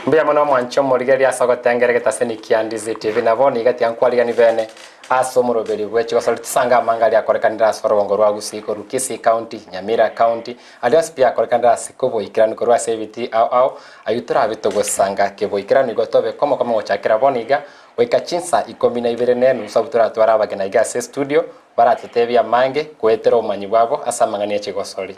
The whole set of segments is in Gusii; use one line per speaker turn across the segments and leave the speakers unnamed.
Mbuya mono omwanche omorigereria ase ogotengera egetaseni kia Ndizi TV. Na bono iga tiga nkwarigani bene ase omoroberi bwe chigosori tisange amanga aria akorekanire ase orogongo rwa Gusii korwa Kisii County, Nyamira County, aria onsi pi akorekanire ase koboikeranu korwa ase ebitii ao ao ayio torabe togosanga keboikeranu igo tobe komo komo gochakera bono iga goika chinsa ikomi na ibere ne enusu abwo toratware abageni aiga ase estudio baratotebie amange goetera obomanyi bwabo ase amang'ana ye chigosori.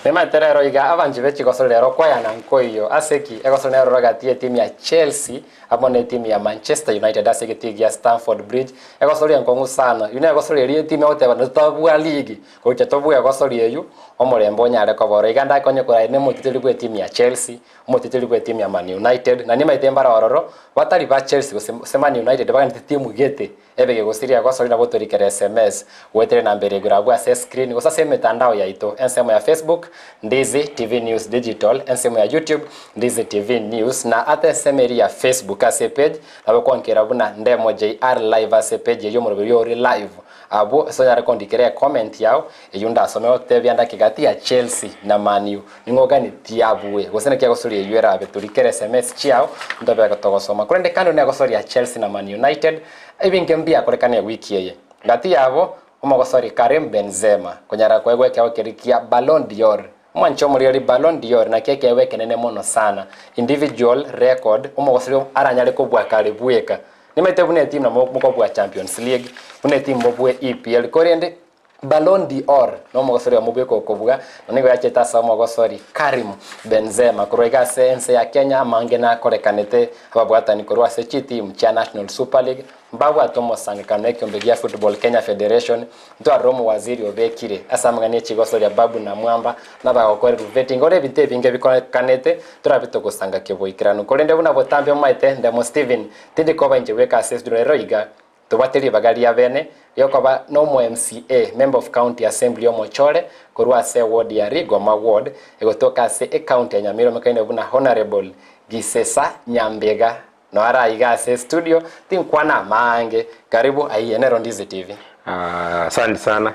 Nimaete rero iga abanchi be chigosori rero koyana nkoiyo. Ase ki? Egosori neroro gati y'etimu ya Chelsea amo n'etimu ya Manchester United ase egetii gia Stamford Bridge. Egosori enkong'u sana. Eyio negosori eria etimu egoteba ntotabua ligi, gocha tobue egosori eyio, omorembe onyare koba oro. Iga ndakonye korwa nomotitori bw'etimu ya Chelsea, omotitori bw'etimu ya Man United, na nimaete mbare ororo, batari ba Chelsea gose gose Man United baganeti timu gete. Ebe gegosiria gosori nabo torikere sms goetera enamba ere igoro abwo ase escreen gose ase emetandao yaito ensemo ya Facebook Ndizi TV News Digital, ensemo ya YouTube Ndizi TV News na ate ensemo eria ya Facebook ase epage nabo okonkera buna Ndemo JR Live ase epage eyio omoroberi ore live abwo ase onyare kondikera ecomment yao eyio ndasome gotebia ndaki gati ya Chelsea na Man U ning'o oganetie abue gose naki egosoria eyio erabe torikere sms chiao ntobe togosoma korende kando na egosoria Chelsea na Man United ebinge mbiakorekana ewiki eye gati yabo omogosori Karim Benzema konyara koegwa ekeegwa keria kia Ballon d'Or omwanche omoriori Ballon d'Or nakio ekeegwa ekenene mono sana individual record omogosori aranyare kobua kare bweka nimaete buna etimu nabo mokobua Champions League buna etimu mobue EPL korende Ballon d'Or nomogosori omobweka okobua, na nigo yachete ase omogosori Karim Benzema. Korwa iga ase ense ya Kenya amange nakorekanete ababwatani korwa ase chitimu chia National Super League mbabwate omosangekano ekiombe gia Football Kenya Federation ntwarire omowaziri obekire ase amang'ana echigosoria Babu Namwamba nabagokorerwa vetting ore ebinto ebinge bikorekanete torabe togosanga keboikeranu korende buna botambe omaete Ndemo Stephen tindi koba inche bweka ase rero iga Tobwate ribaga ria bene riokoba nomo MCA, Member of County Assembly, omochore korwa ase eward ya Rigoma Ward egotoka ase ecounty ya Nyamira omekaine buna Honourable Gisesa Nyambega noe araiga ase estudio tinkwana amaange karibu aiye nero Ndizi TV.
Asante sana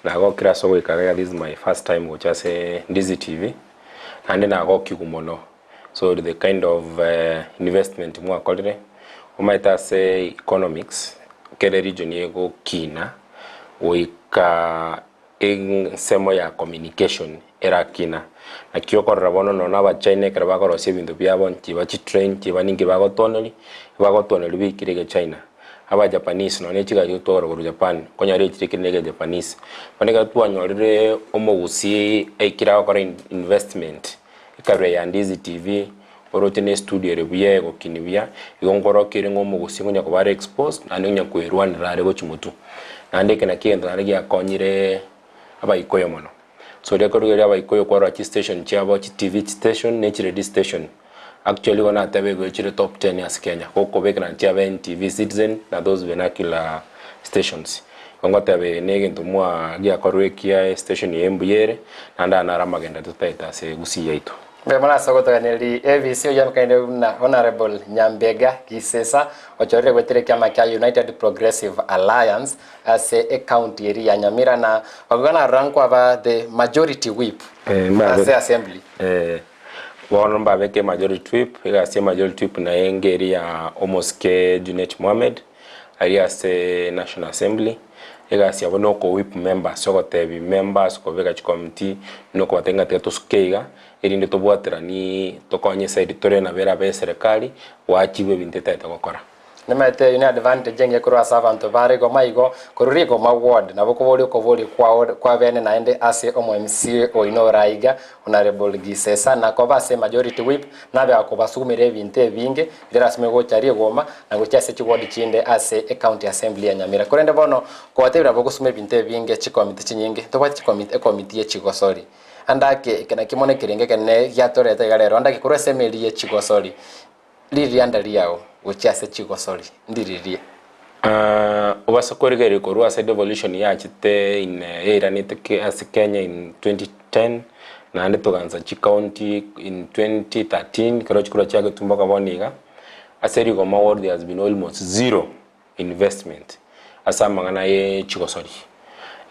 nagokire ase ogoika iga this is my first time gocha ase Ndizi TV naende nagokigwa mono. So the kind of investment mwakorire, omanyete ase economics kere region egokina goika ensemo ya communication erakina. Naki okorora bono nonye na abachina ekero bakorosia ebinto biabo nchiba chitrain nchiba ninki bagotwoneria, bagotwoneria bikire egechina. Abajapanese nonye ne chigari gotwagora korwa Japan, okonyora echire ekere na egejapanese. Bono ekero twanyorire omogusii aikire agokora investment. Ekarua ya Ndizi TV, oroche ne estudio ere buya egokini buya, igo nkorokia ng'a omogusii ngonya koba are exposed naende ngonya kwerwanera are gochia motwe. Naende eke nakio egento naende giakonyire abaikoyo mono. So riria korigereria abaikoyo kwarora chistation chiabo chitivi station ne chiredio station, actually igo nateba igo chire top ten ase Kenya, gokobekera chiabe NTV, Citizen na those vernacular stations. Igo ngoteba eye negento mwa giakorwa ekiya estation eye mbuya ere, naende aya naro amagenda totaete ase Gusii yaito.
Mbuya mono ase ogotoganeria ABC oyio amekaine buna Honourable Nyambega Gisesa ochorire goetera ekiama kia United Progressive Alliance ase ecounty eria ya Nyamira na bakoiga narora nkwaba the majority whip
Eh, mbabe-
ase assembly.
Eh, bono mbabeke majority whip, egasi ya majority whip naye ngeri ya omosike Junet Mohamed. Aria ase National Assembly, egasi yabo na oko whip members, ogotebi members, kobeka chicommittee, na okobatebia ng'a tiga tosuke iga, erinde tobwaterani tokonye eside tore nabo erabe eserekari, goachieve ebinto etagete gokora.
Nimaete eyio ne advantage engiya korwa ase abanto ba Rigoma igo, korwa Rigoma ward nabo okoboria okoboria kwao kwabene naende ase omo MCA oino ore aiga Honourable Gisesa na koba ase majority whip nabe akobasugumera ebinto ebinge Riria asome gocha rigoma na gochia ase chiwodi chinde ase ecounty assembly ya Nyamira. Korende bono kobatebire abo gosuma ebinto ebinge chikomiti chinyinge, ntobwate chikomiti ekomiti ye chigosori. Ande ake eke nakio mono ekerenge ekenene giatoreta iga rero ande ake korwa ase emeri ye chigosori ririanda riao. gochia ase chigosori ndiririe?
Obasa korigereria korwa ase devolution yachete in yairanete ke ase Kenya in 2010, naende togansa chicounty in 2013 ekero chikura chiagetwe mpaka bono iga, ase rigoma ward there has been almost zero investment ase amang'ana ye chigosori.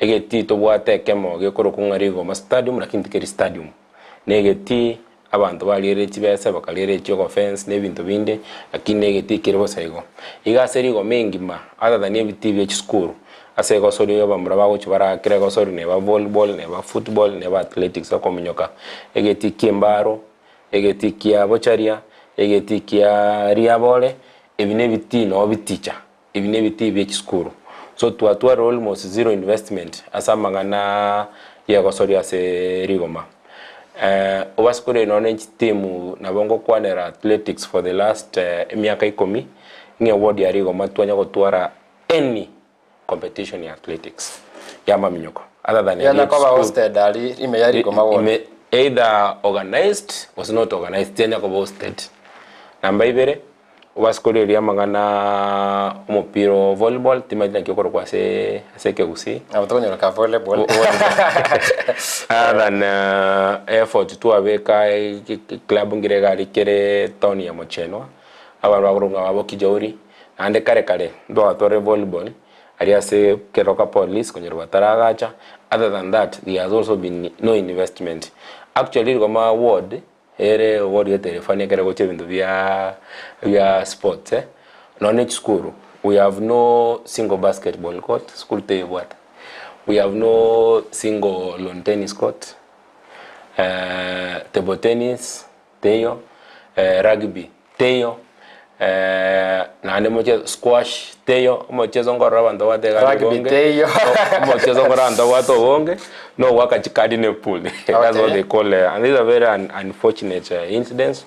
Egetii tobwate ekemo gekorokwa ng'a rigoma stadium lakini tikeri stadium, na egetii Abanto barigereire chibesa, bakarigereria chi'ogofence na ebinto binde, lakini negetii kere bosa igo. Iga ase rigoma engima, other than ebitii bie chisukuru, ase egosori abamura bagochia barakera egosori neba volleyball, neba football, neba athletics okominyoka, egetii kia embaro, egetii kia bocharia, egetii kia riabore, ebi nebitii noo biticha. Ebi nebitii bie chisukuru. So twatwarire almost zero investment ase amang'ana yegosoria ase rigoma. Obase korende nonya ne chitimu nabo ngokwanera athletics for the last emiaka ikomi, ng'a eward ya rigoma twanya gotwara any competition ya athletics ya amaminyoko other than
Yanya
eria
koba
chisukuru.
hosted aria ime ya rigoma ward.
Ime either organized gose not organized tianya koba hosted. Namba ibere. Obase korigereria amang'ana omopira o volleyball, timanyeti naki okorokwa ase ase ekegusii.
Nabo tokonyora ka volleyball.
Other than effort twabeka club nkere iga aria kere town ya Mochenwa, abanto bakorokwa ng'a babo Kijauri, naende kare kare ntwagatwarire volleyball aria ase Keroka Police konyora bataragacha, other than that there has also been no investment. Actually rigoma ward. Ere oborigete erefani ekero gochia ebinto bia bia sports eh, nonya ne chisukuru we have no single basketball court, sukuru teyebwate, we have no single lawn tennis court, table tennis teiyo, rugby teiyo, naende moche squash teiyo, omocheso nkorora abanto babwate egari
Rugby
obonge,
teiyo.
omocheso nkorora abanto babwate obonge, na ogoaka chikadi ne pool that's what
Okay.
they call and these are very unfortunate incidents,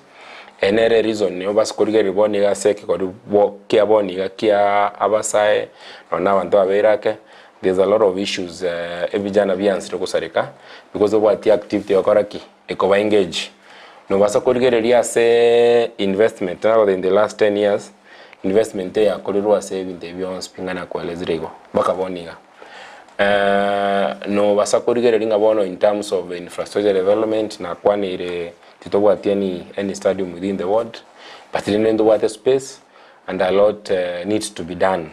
eye nere ereason obase korigereria bono iga ase ekegori bo kia bono iga kia abasae, nonya na abanto babeire ake, there's a lot of issues ebijana biansire gosareka, because obwati activity egokora ki? Ekoba engage. Nobasa korigereria ase investment nabo in the last 10 years investment eyakorerwe ase ebinto ebi bionsi pi ng'a nakoelezire igo mpaka bono iga. Nobasa korigereria ng'a bono in terms of infrastructure development nakwaneire titobwati any any stadium within the ward but rende ntobwate space and a lot needs to be done.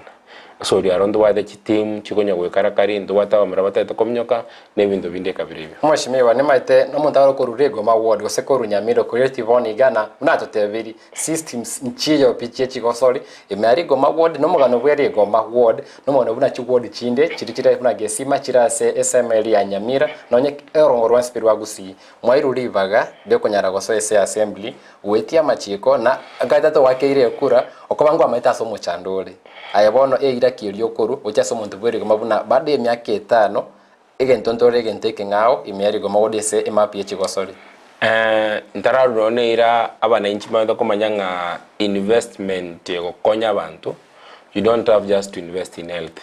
Ase oria aro ntobwate chiteam chikonya goikara kare, ntobwate abamura batagete kominyoka, na ebinto binde ekabira ebio.
Mweshimiwa, nimaete nomonto agoro korwa Rigoma ward gose korwa Nyamira okorire tiboni iga na buna atotebirie systems nchiyo pi chie chigosori ime ya Rigoma ward na omogano bwe Rigoma ward na omogano buna chiward chinde chiria chire buna Gesima chire ase esemo eria ya Nyamira nonye orongo rwensi pi rwa Gusii. Mwairwe ribaga riokonyara gosoa ase assembly goetia amachiko na gatato gwakeire ekura okoba ngwamaete ase omochando ore. Aye bono eira ki eria okorwa gochia ase omonto bwe rigoma buna baada y'emiaka etano egento ntore egento ekeng'ao ime ya rigoma gode ase emap ye chigosori.
Ntararora nonya neira abananchi bamaete komanya ng'a investment egokonya abanto, you don't have just to invest in health.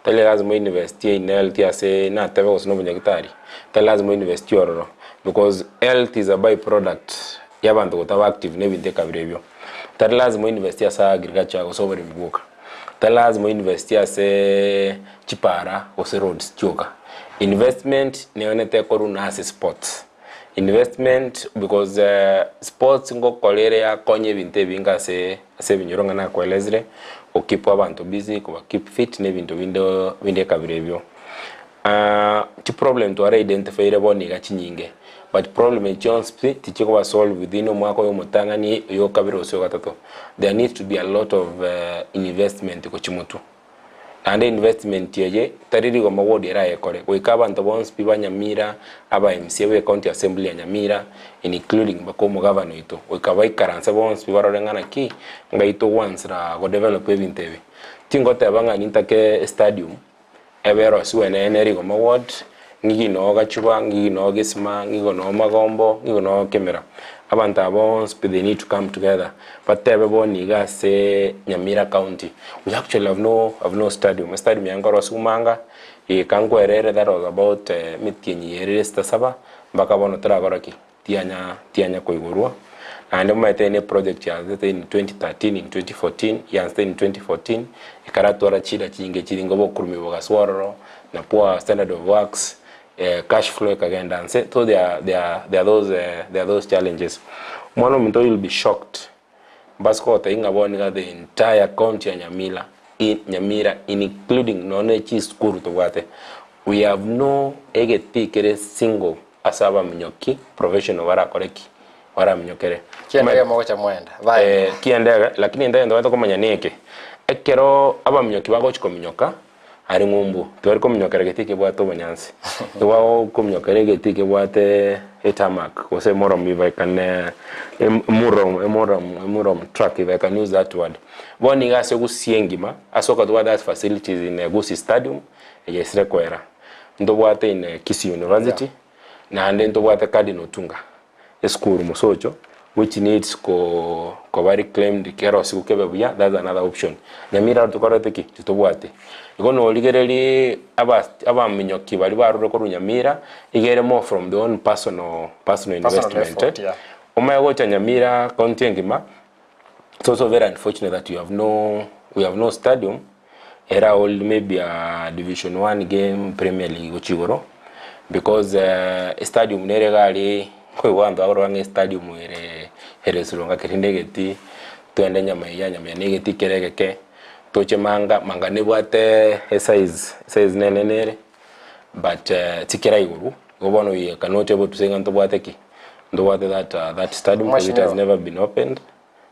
Tari lazima oinvestie in health ase natebe gose na obonyagitari, tari lazima oinvestie ororo because health is a by product ya abanto gotaba active na ebinto ekabira ebio. Tari lazima oinvestie ase agriculture gose oboremi bwoka, tari lazima oinvestie aseeee chipara gose roads chioka. Investment neyonete ekorwa na ase sports, investment because sports ngokora ere yakonya ebinto ebinge ase ase ebinyoro ng'a nakoelezire, go keep abanto busy, koba keep fit na ebinto binde binde ekabira ebio. Chiproblem tware identifyire bono iga chinyinge, but problem echi chionsi pi tichikoba solved within omwaka oyo omotang'ani, oyo okabere gose oyo ogatato. There needs to be a lot of investment gochia motwe. Naende investment eye tari rigoma ward erayekore, goika abanto bonsi pi ba Nyamira, aba MCA be county assembly ya Nyamira including mpaka omogavana oito, goika baikaranse bonsi pi barore ng'a naki ngai togwansera godevelop ebinto ebi. Tingoteba ng'a nintake estadium ebe erosiwe enene rigoma ward, ng'igi noo Gachuba, ng'igi noo Gesima, ng'igo noo Magombo, ng'igo noo Kemera. Abanto aba bonsi pi they need to come together batebe bono iga ase Nyamira county we actually have no have no stadium, estadium yaye nkorosigwa manga eka nkwerere that was about emetienyi yerire sita saba mpaka bono torakora ki? Tianya tianya koigorwa. Naende omanyete ne project yaanzete in 2013 in 2014 yaanzete in 2014 ekaratwara chida chinge chiringe obokurumi bogaswa ororo na poor standard of works cash flow ekagenda nse so there are there are there are those there are those challenges. Omwana ominto you'll be shocked mbase kogotebia ng'a bono iga the entire county ya Nyamira in Nyamira including nonya ne chisukuru tobwate we have no egetii kere single ase abaminyoki professional barakore ki? Baraminyokere.
Kiendege mogocha mwenda bae.
Eh, kiendege lakini ente egento tobwenerete komanya neke, ekero abaminyoki bagochi kominyoka Aria ng'umbu, tibari kominyokera egetii kebwate obonyansi, nigo bagokominyokera egetii kebwate etarmac, gose murram if I can murram murram murram track if I can use that word. Bono iga ase Gusii engima, ase okotwara that facilities in Gusii stadium, eye esire koera. Ntobwate in Kisii University, naende ntobwate Cardinal Otunga. Esukuru mosocho which needs ko koba reclaimed kerosigu kebe buya that's another option. Nyamira aro tokorete ki? Titobwati. Igo norigererie aba abaminyoki baria barure korwa Nyamira iga ere more from their own personal personal
Personal
investment
effort, yeah.
Omanye gocha Nyamira county engima it's also very unfortunate that we have no we have no stadium era hold maybe a division one game premier league gochia igoro because estadium nere iga aria nkoigwa abanto bakorora ng'a estadium ere ere Sironga keri negetii twende Nyamaiya, Nyamaiya negetii kere egeke toche Manga, Manga nebwate esize esize nenene ere but tikera igoro igo bono we cannot able to say ng'a ntobwate ki ntobwate that that stadium because it has
Mheshimiwa.
never been opened.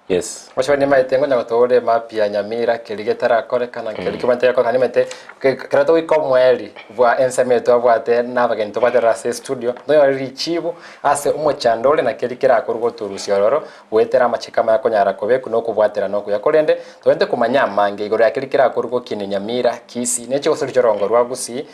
Yes.
Mheshimiwa nimaete ngonya gotore map ya Nyamira keri getarakorekana keri kebwate gekorekana nimaete kero togoika omoeri bwa ensemo eye twabwate na abageni tobwate rero ase estudio ntonyore richibu ase omochando ore na keri kerakorwe gotorusia ororo goetera amachiko amaya konyara kobekwa na okobwaterana okuya korende togente komanya amange igoro ya keri kerakorwe gokina Nyamira, Kisii ne chigosori chi'orongo rwa Gusii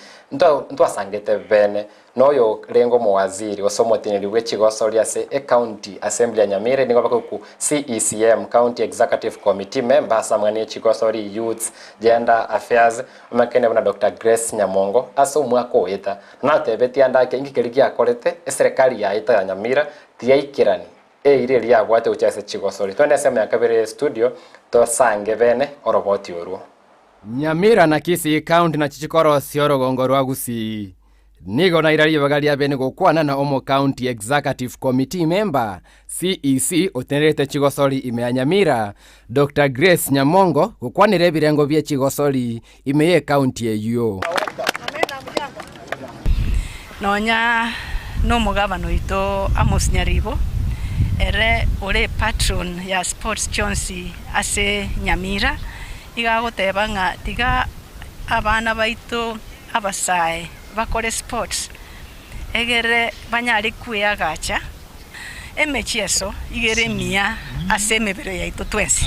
ntwasangete bene Noyo orenge omowaziri gose omoteneneri bwe chigosori ase Ecounty Assembly ya Nyamira nigo bakoku CECM, County Executive Committee Member, ase amang'ana ye chigosori, Youths, Gender Affairs, omanyekaine buna Doctor Grace Nyamongo ase omwaka oeta natebetie ande ake inki keria giakorete eserekari yaito ya Nyamira tiyaikerani eira eria yabwate gochia ase chigosori. Twende ensemo ya kabere ye studio tosange bene oroboti orwo.
Nyamira na Kisii County nachi chikorosia orogongo rwa Gusii. Nigo naira ribaga ria bene gokwana na omo County Executive Committee Member, CEC, otenerete chigosori ime ya Nyamira, Doctor Grace Nyamongo gokwanera ebirengo bie chigosori ime ye county eyio.
Nonya nomogabana oito Amos Nyaribo, ere ore epatron ya sports chionsi ase Nyamira, iga agoteba ng'a tiga abana baito abasae bakore sports egere banyare kweagacha emechieso iga ere emiya ase emebere yaito twensi.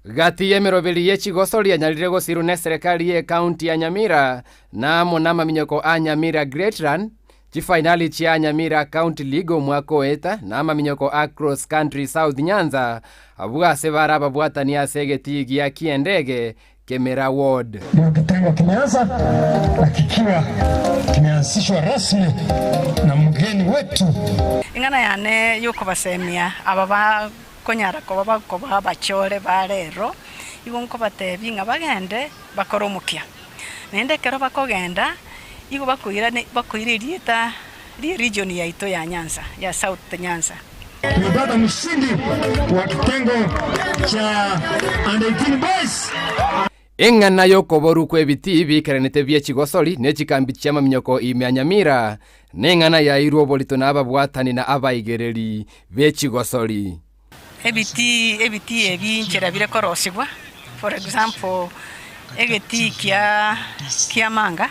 Gati y'emeroberi ye chigosori yanyarire gosirwa neserekari ye county ya Nyamira na amo namaminyoko a Nyamira Great Run, chifainali chia Nyamira County League omwaka oeta na amaminyoko a Cross Country South Nyanza abwo ase bare ababwatani ase egetii gia kiendege Kemera Ward.
Ndio kitengo kimeanza na kikiwa kimeanzishwa rasmi na mgeni wetu.
Eng'ana yane y'okobasemia aba bakonyara koba bakoba abachore ba rero, igo nkobatebia ng'a bagende bakore omokia. Naende ekero bakogenda, igo bakoirane bakoira erieta rie region yaito ya Nyanza, ya South Nyanza.
Tumepata mshindi wa kitengo cha under 18 boys.
Eng'ana y'okoborwa kw'ebitii biikeranete bie chigosori ne chikambi chi'amaminyoko ime ya Nyamira, neng'ana yairwe oborito nababwatani na abaigereri be chigosori.
Ebitii ebitii ebi inchera bire korosigwa, for example, egetii kia kiamanga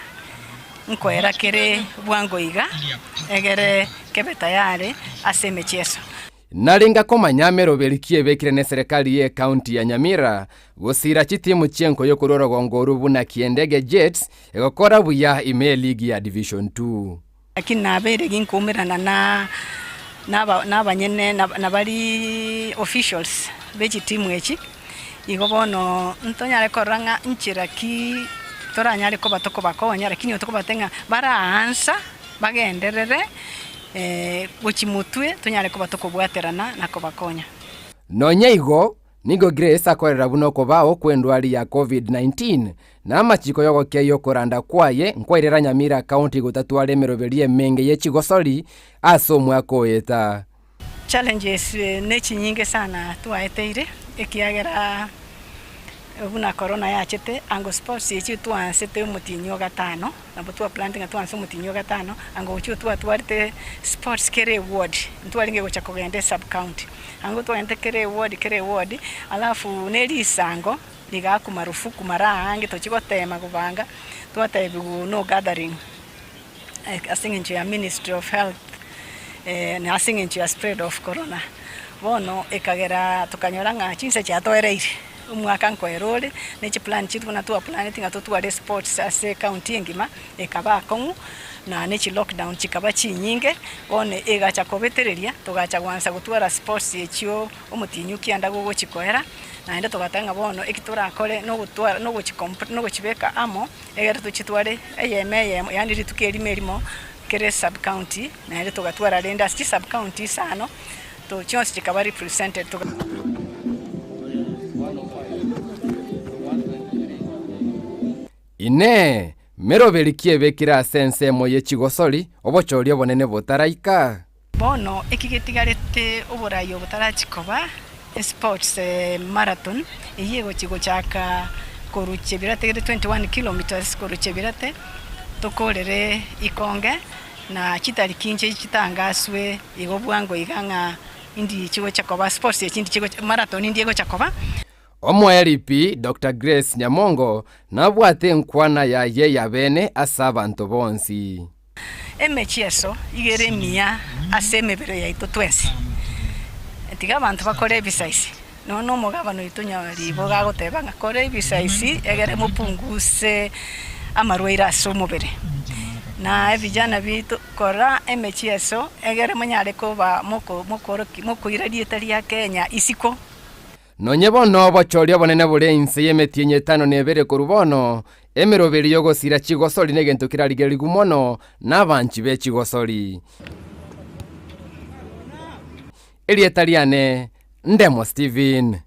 nkoera kere bwango iga, egere kebe tayari ase emechieso.
Nare ngakomanya ameroberi ki ebekire neserekari ye county ya Nyamira gosira chitimu chi'enkoyo korwa orogongo orwo buna Kiendege Jets egokora buya ime y'eligi ya Division Two.
Lakini nabeire ginkoumerana na naba nabanyene nabari officials be chitimu echi, igo bono ntonyare korora ng'a nchera ki toranyare koba tokobakonya, lakini otokobatebia ng'a baraansa bagenderere. Gochia motwe tonyare koba tokobwaterana na kobakonya.
Nonya igo, nigo Grace akorera buna okobao kw'endwari ya Covid-19 na amachiko y'ogokeia okoranda kwaye nkwairera Nyamira County gotatwara emeroberio emenge ye chigosori ase omwaka oeta.
Challenges nechinyinge sana twaeteire ekiagera buna corona yachete ango sports echi twaansete omotienyi o gatano nabo twa planned ng'a twaanse omotienyi o gatano ango gochia twatwarete sports kera eward ntwarenge gocha kogenda esub county ango twagendete kera eward kera eward alafu ne risango rigakwa marufuku mara aange tochia gotema kobanga twatebiwa no gathering. Ase eng'encho ya Ministry of Health na ase eng'encho ya spread of corona. Bono ekagera tokanyora ng'a chinsa chiatoereire, omwaka nkoera ore, ne chiplan chiaito buna twaplaneti ng'a totware sports ase ecounty engima, ekaba akong'u, na ne chilockdown chikaba chinyinge, bono egacha kobetereria, togacha goansa gotwara sports echio omotienyi o kianda gogochi koera, naende togateba ng'a bono eki torakore nogotwara nogochi comp nogochibeka amo. Egere tochitware eyemo eyemo, yaani rituko erimo erimo kera esub county, naende togatwara rende ase chisub county isano, to chionsi chikaba represented toga.
Inee! Meroberi ki ebekire ase ensemo ye chigosori, obochori obonene botaraika?
Bono eki getigarete oborai obo tarachi koba esports marathon eyio egochi gochaka korwa Chebirate gete 21 kilometres korwa Chebirate tokorere Ikonge na chitariki inche chitangaswe igo bwango iga ng'a indi chigocha koba sports echi indi chigocha marathon indi egocha koba.
Omoelipi Doctor Grace Nyamongo nabwate enkwana yaye ya bene ase abanto bonsi.
Emechieso iga ere emiya ase emebere yaito twensi. Tiga abanto bakore ebisaisi. Nonya na omogabana oito Nyaribo iga agoteba ng'a kora ebisaisi egere mopunguse amarwaire ase omobere. Na ebijana biaito kora emechieso egere monyare koba moko mokoroki mokoira rieta ria Kenya isiko.
Nonye bono obochori obonene bore inse y'emetienyi etano na ebere korwa bono, emeroberi y'ogosira chigosori negento kerarigererigwe mono nabanchi be chigosori. Erieta riane Ndemo Stephen.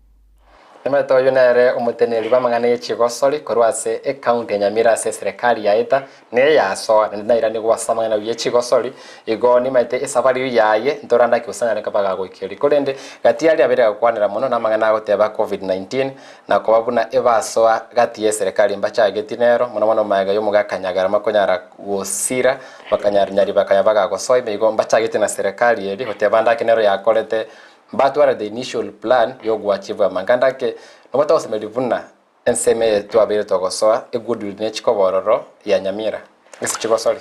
Nimanyete oyio nere omoteneneri bw'amang'ana ye chigosori korwa ase ecounty ya Nyamira ase eserekari yaeta neye yasoa naende nairanigwe ase amang'ana ye chigosori igo nimanyete esabari eyio yaye ntorandake gose anyare koba gagoikeria korende gati aria abeire gakwanera mono namang'ana agoteba covid 19 na koba buna ebasoa gati yeserekari mbachageti nero mono mono magega yomogaka Nyagarama konyara gosira bakanyarinyari bakanya bagagosoa ime igo mbachageti na serekari eria goteba ndake nero yakorete Mbatware the initial plan yogoachieve amang'ana ake, nabo togosemeria buna ensemo eye twabeire togosoa egoodwill ne chikoba ororo ya Nyamira ase chigosori.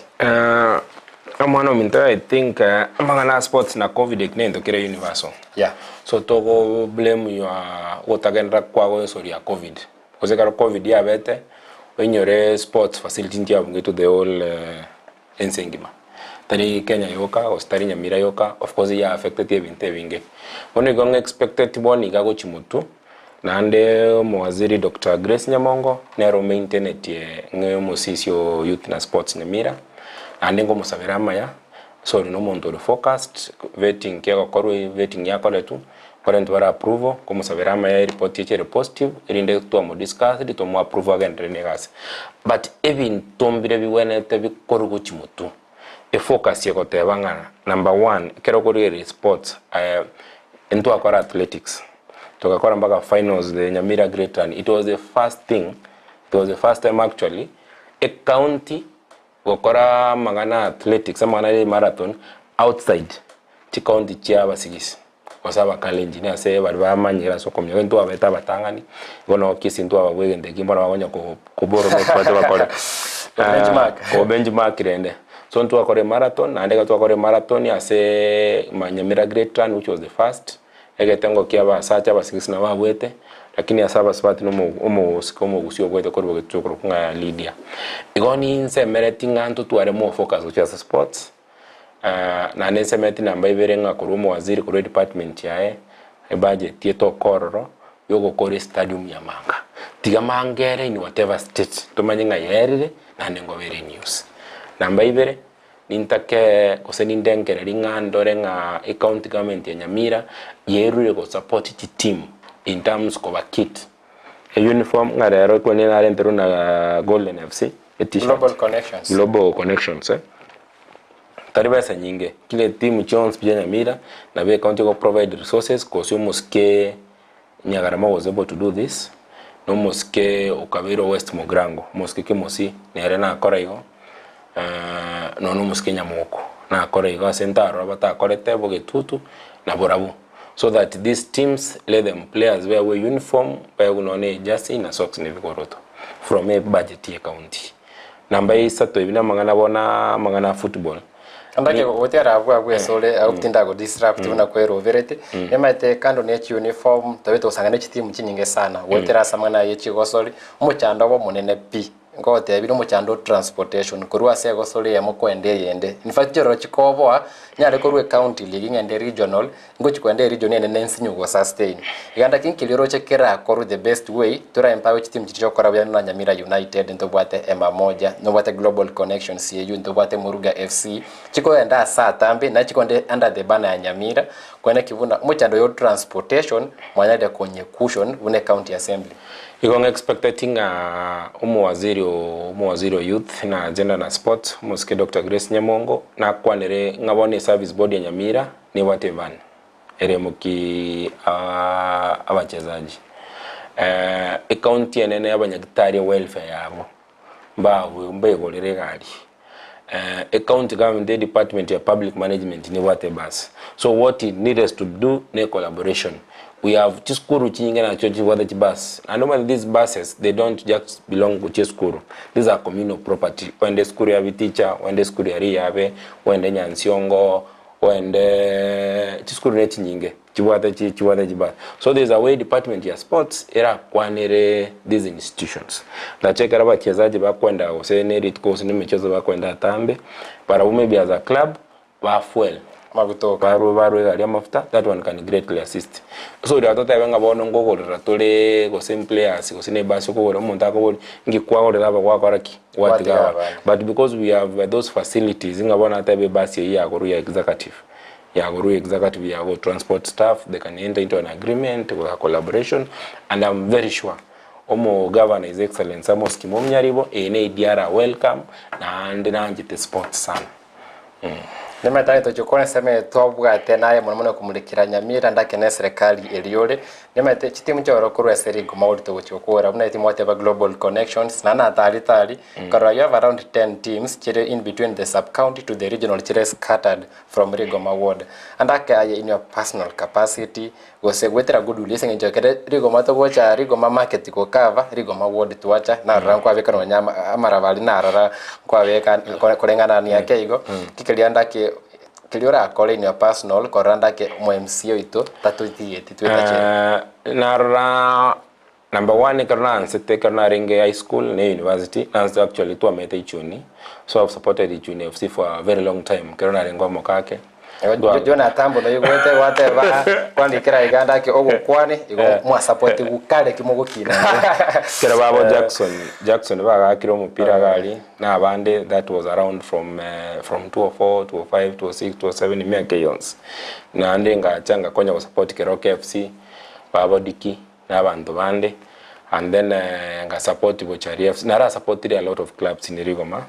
Omwana ominto I think amang'ana a sports na covid eki nento kere universal.
Yeah.
So togo blame your gotagenderera kwago ensoria ya covid. Gose ekero covid yabete oinyore sports facility nchiabungetwe the whole ense engima, tari Kenya yoka gose tari Nyamira yoka, of course ya affecteti ebinto ebinge. Bono igo ng'a expected bono iga gochia motwe, naende omowaziri Doctor Grace Nyamongo nere omaintenetie ng'a omosisi o youth na sports Nyamira, naende ngomosabera amaya, ase oria na omonto ore focused, vetting kegokorwa vetting yakoretwe, korentwe bare approval, nkomosabera amaya eripoti eche ere positive, erinde twamodiscussed tomoapprove agenderere na egasi. But ebinto mbire bigwenerete bikorwe gochia motwe, efocus egoteba ng'a number one, ekero okorigereria sports ntwakora athletics, togakora mpaka finals the Nyamira Great Run, it was the first thing, it was the first time actually, ecounty Gokora amang'ana a athletics, amang'ana ya emarathon outside chicounty chia abasigisi gose abakalenjin ase baria bamanyire ase okominyoka intwe twabete abatang'ani igo noo Kisii ntwababua egento ekio bono bakonya ko koborrow next bache bakore
Benchmark.
ko benchmark rende. So ntwakora emarathon naende ekero twakora emarathon aseeee ma Nyamira Great Run which was the first, Egetengo kia abasacha abasigisi nabo abwete, lakini ase abasubati nomo omosike omogusia obwete korwa egetuo korokwa ng'a Lydia. Igo ninsemereti ng'a ntotware more focus gochia ase sports, naende nsemereti namba ibere ng'a korwa omowaziri korwa edepartment yaye, ebudget etoke ororo, yogokora estadium ya Manga. Tiga Manga ere in whatever state, tomanye ng'a yerire, naende ngobe ere in use. Namba ibere. Nintake gose nindengererie ng'a ndore ng'a ecounty government ya Nyamira yerure go support chiteam in terms koba kit, e uniform ng'a rero ekero narenterwe na Golden FC e t-shirt.
Global Connections.
Global Connections eh. Tari besa nyinge, kila etimu chionsi pi chia Nyamira nabo ecounty ego provide resources gose omosike Nyagarama was able to do this, na omosike okabeire o West Mugirango, omosike Kemosi nere nakora igo, nonya na omosike Nyamoko nakora igo ase ntarora batakorete bogetutu na borabu. So that these teams let them players baegwe uniform, baegwe nonya na ejersey na socks na ebikoroto from ebudget ye county. Namba ya isato ebi namang'ana bono amang'ana a football.
Andake gotiara abwo abwo esore agwo tinda go disrupt buna kweroberete nimaete kando ne chiuniform tobete gosanga ne chitimu chinyinge sana goetera ase amang'ana aye chigosori omochando obe omonene pi ngotebire omochando o transportation korwa ase egosori eyemo koenda eyende in fact chiororo chikoboa nyare korwa ecounty league ng'ende regional Ngochi koenda eregion enene nsinye go sustain. Iga ndaki nkeria oroche kerakorwe the best way tora empower chiteam chiria chiogokora buya buna Nyamira United ntobwate Ema Moja, ntobwate Global Connections eywo, ntobwate Moruga FC, chikoenda ase atambe naende chikoenda under the banner ya Nyamira koenda ki buna omochando oyo o transportation mwanyarire konye cushion buna ecounty assembly.
Igo ng'a expecteti ng'a omowaziri o omowaziri o youth na gender na sports omosike Doctor Grace Nyamongo nakwanere ng'a bono eservice board ya Nyamira Nebwate evan ere moki abachezaji ecounty enene y'abanyagitari ewelfare yabo mbawe mbaigorere egari ecounty government edepartment ya public management nebwate ebus so what it needed to do ne collaboration we have chisukuru chinyinge nachio chibwate chibus naende omanyete these buses they don't just belong gochia esukuru these are communal property oende esukuru ya biticha oende esukuru ya riabe oende nyansiongo Oende chisukuru ne chinyinge chibwate chi chibwate chibasi so there is a way department ya sports erakwanere these institutions nache ekero abachezaji bakwenda gose ne rituko gose ne emichezo bakwenda atambe barabwo maybe as a club ba fuel
Magutoka.
barwe barwe egari amafuta that one can greatly assist so oria totebe ng'a bono nkogorera tore gose players gose ne ebasi okogora omonto akobori nki kwagorera aba gwakora ki. Gwatiga
Gwatiga
abande.
abande.
But because we have those facilities ng'a bono atebe ebasi eyio yagorwa ya executive, yagorwa ya executive ya go transport staff, they can enter into an agreement or a collaboration and I'm very sure omo governor his excellency Amos Kimom Nyaribo eye ne idea ara welcome naende naanchete sports sana.
Nimaete tochia gokwana ase emeye twabwate naye mono mono komurekera Nyamira ndake na eserekari eria ore. Nimaete chitimu chiaoro korwa ase rigoma orito gochia gokora buna etimu gwateba Global Connections naende natari tari nkarora you have around 10 teams chire in between the sub county to the regional chire scattered from Rigoma ward. Andake aye in your personal capacity gose goetera goodwill ase eng'encho ekere rigoma togocha rigoma market go cover rigoma ward twacha narora nkwabeka nonya ama amaraba aria narora nkwabeka kore koreng'anania ake igo, ki keria ndake keria orakore in your personal korora ndake omo MCA oito tatotigeti twetachere.
Narora number one ekero naansete ekero narenge high school na university naansete actually twamete Ichuni so I've supported Ichuni FC for a very long time ekero narenge omokake.
Jonah Tambo noigwete gwateba kwandikera iga ndake ogokwane igo mwasapotigwe kare ki mogokina.
Ekero babo Jackson Jackson bagakire omopira iga aria na abande that was around from from 204, 205, 206, 207 emiaka eyio yonsi. Naende ngacha ngakonya gosupport Keroka FC, babo Dicky na abanto bande and then ngasupport Bochari FC. Narasupportire a lot of clubs in Rigoma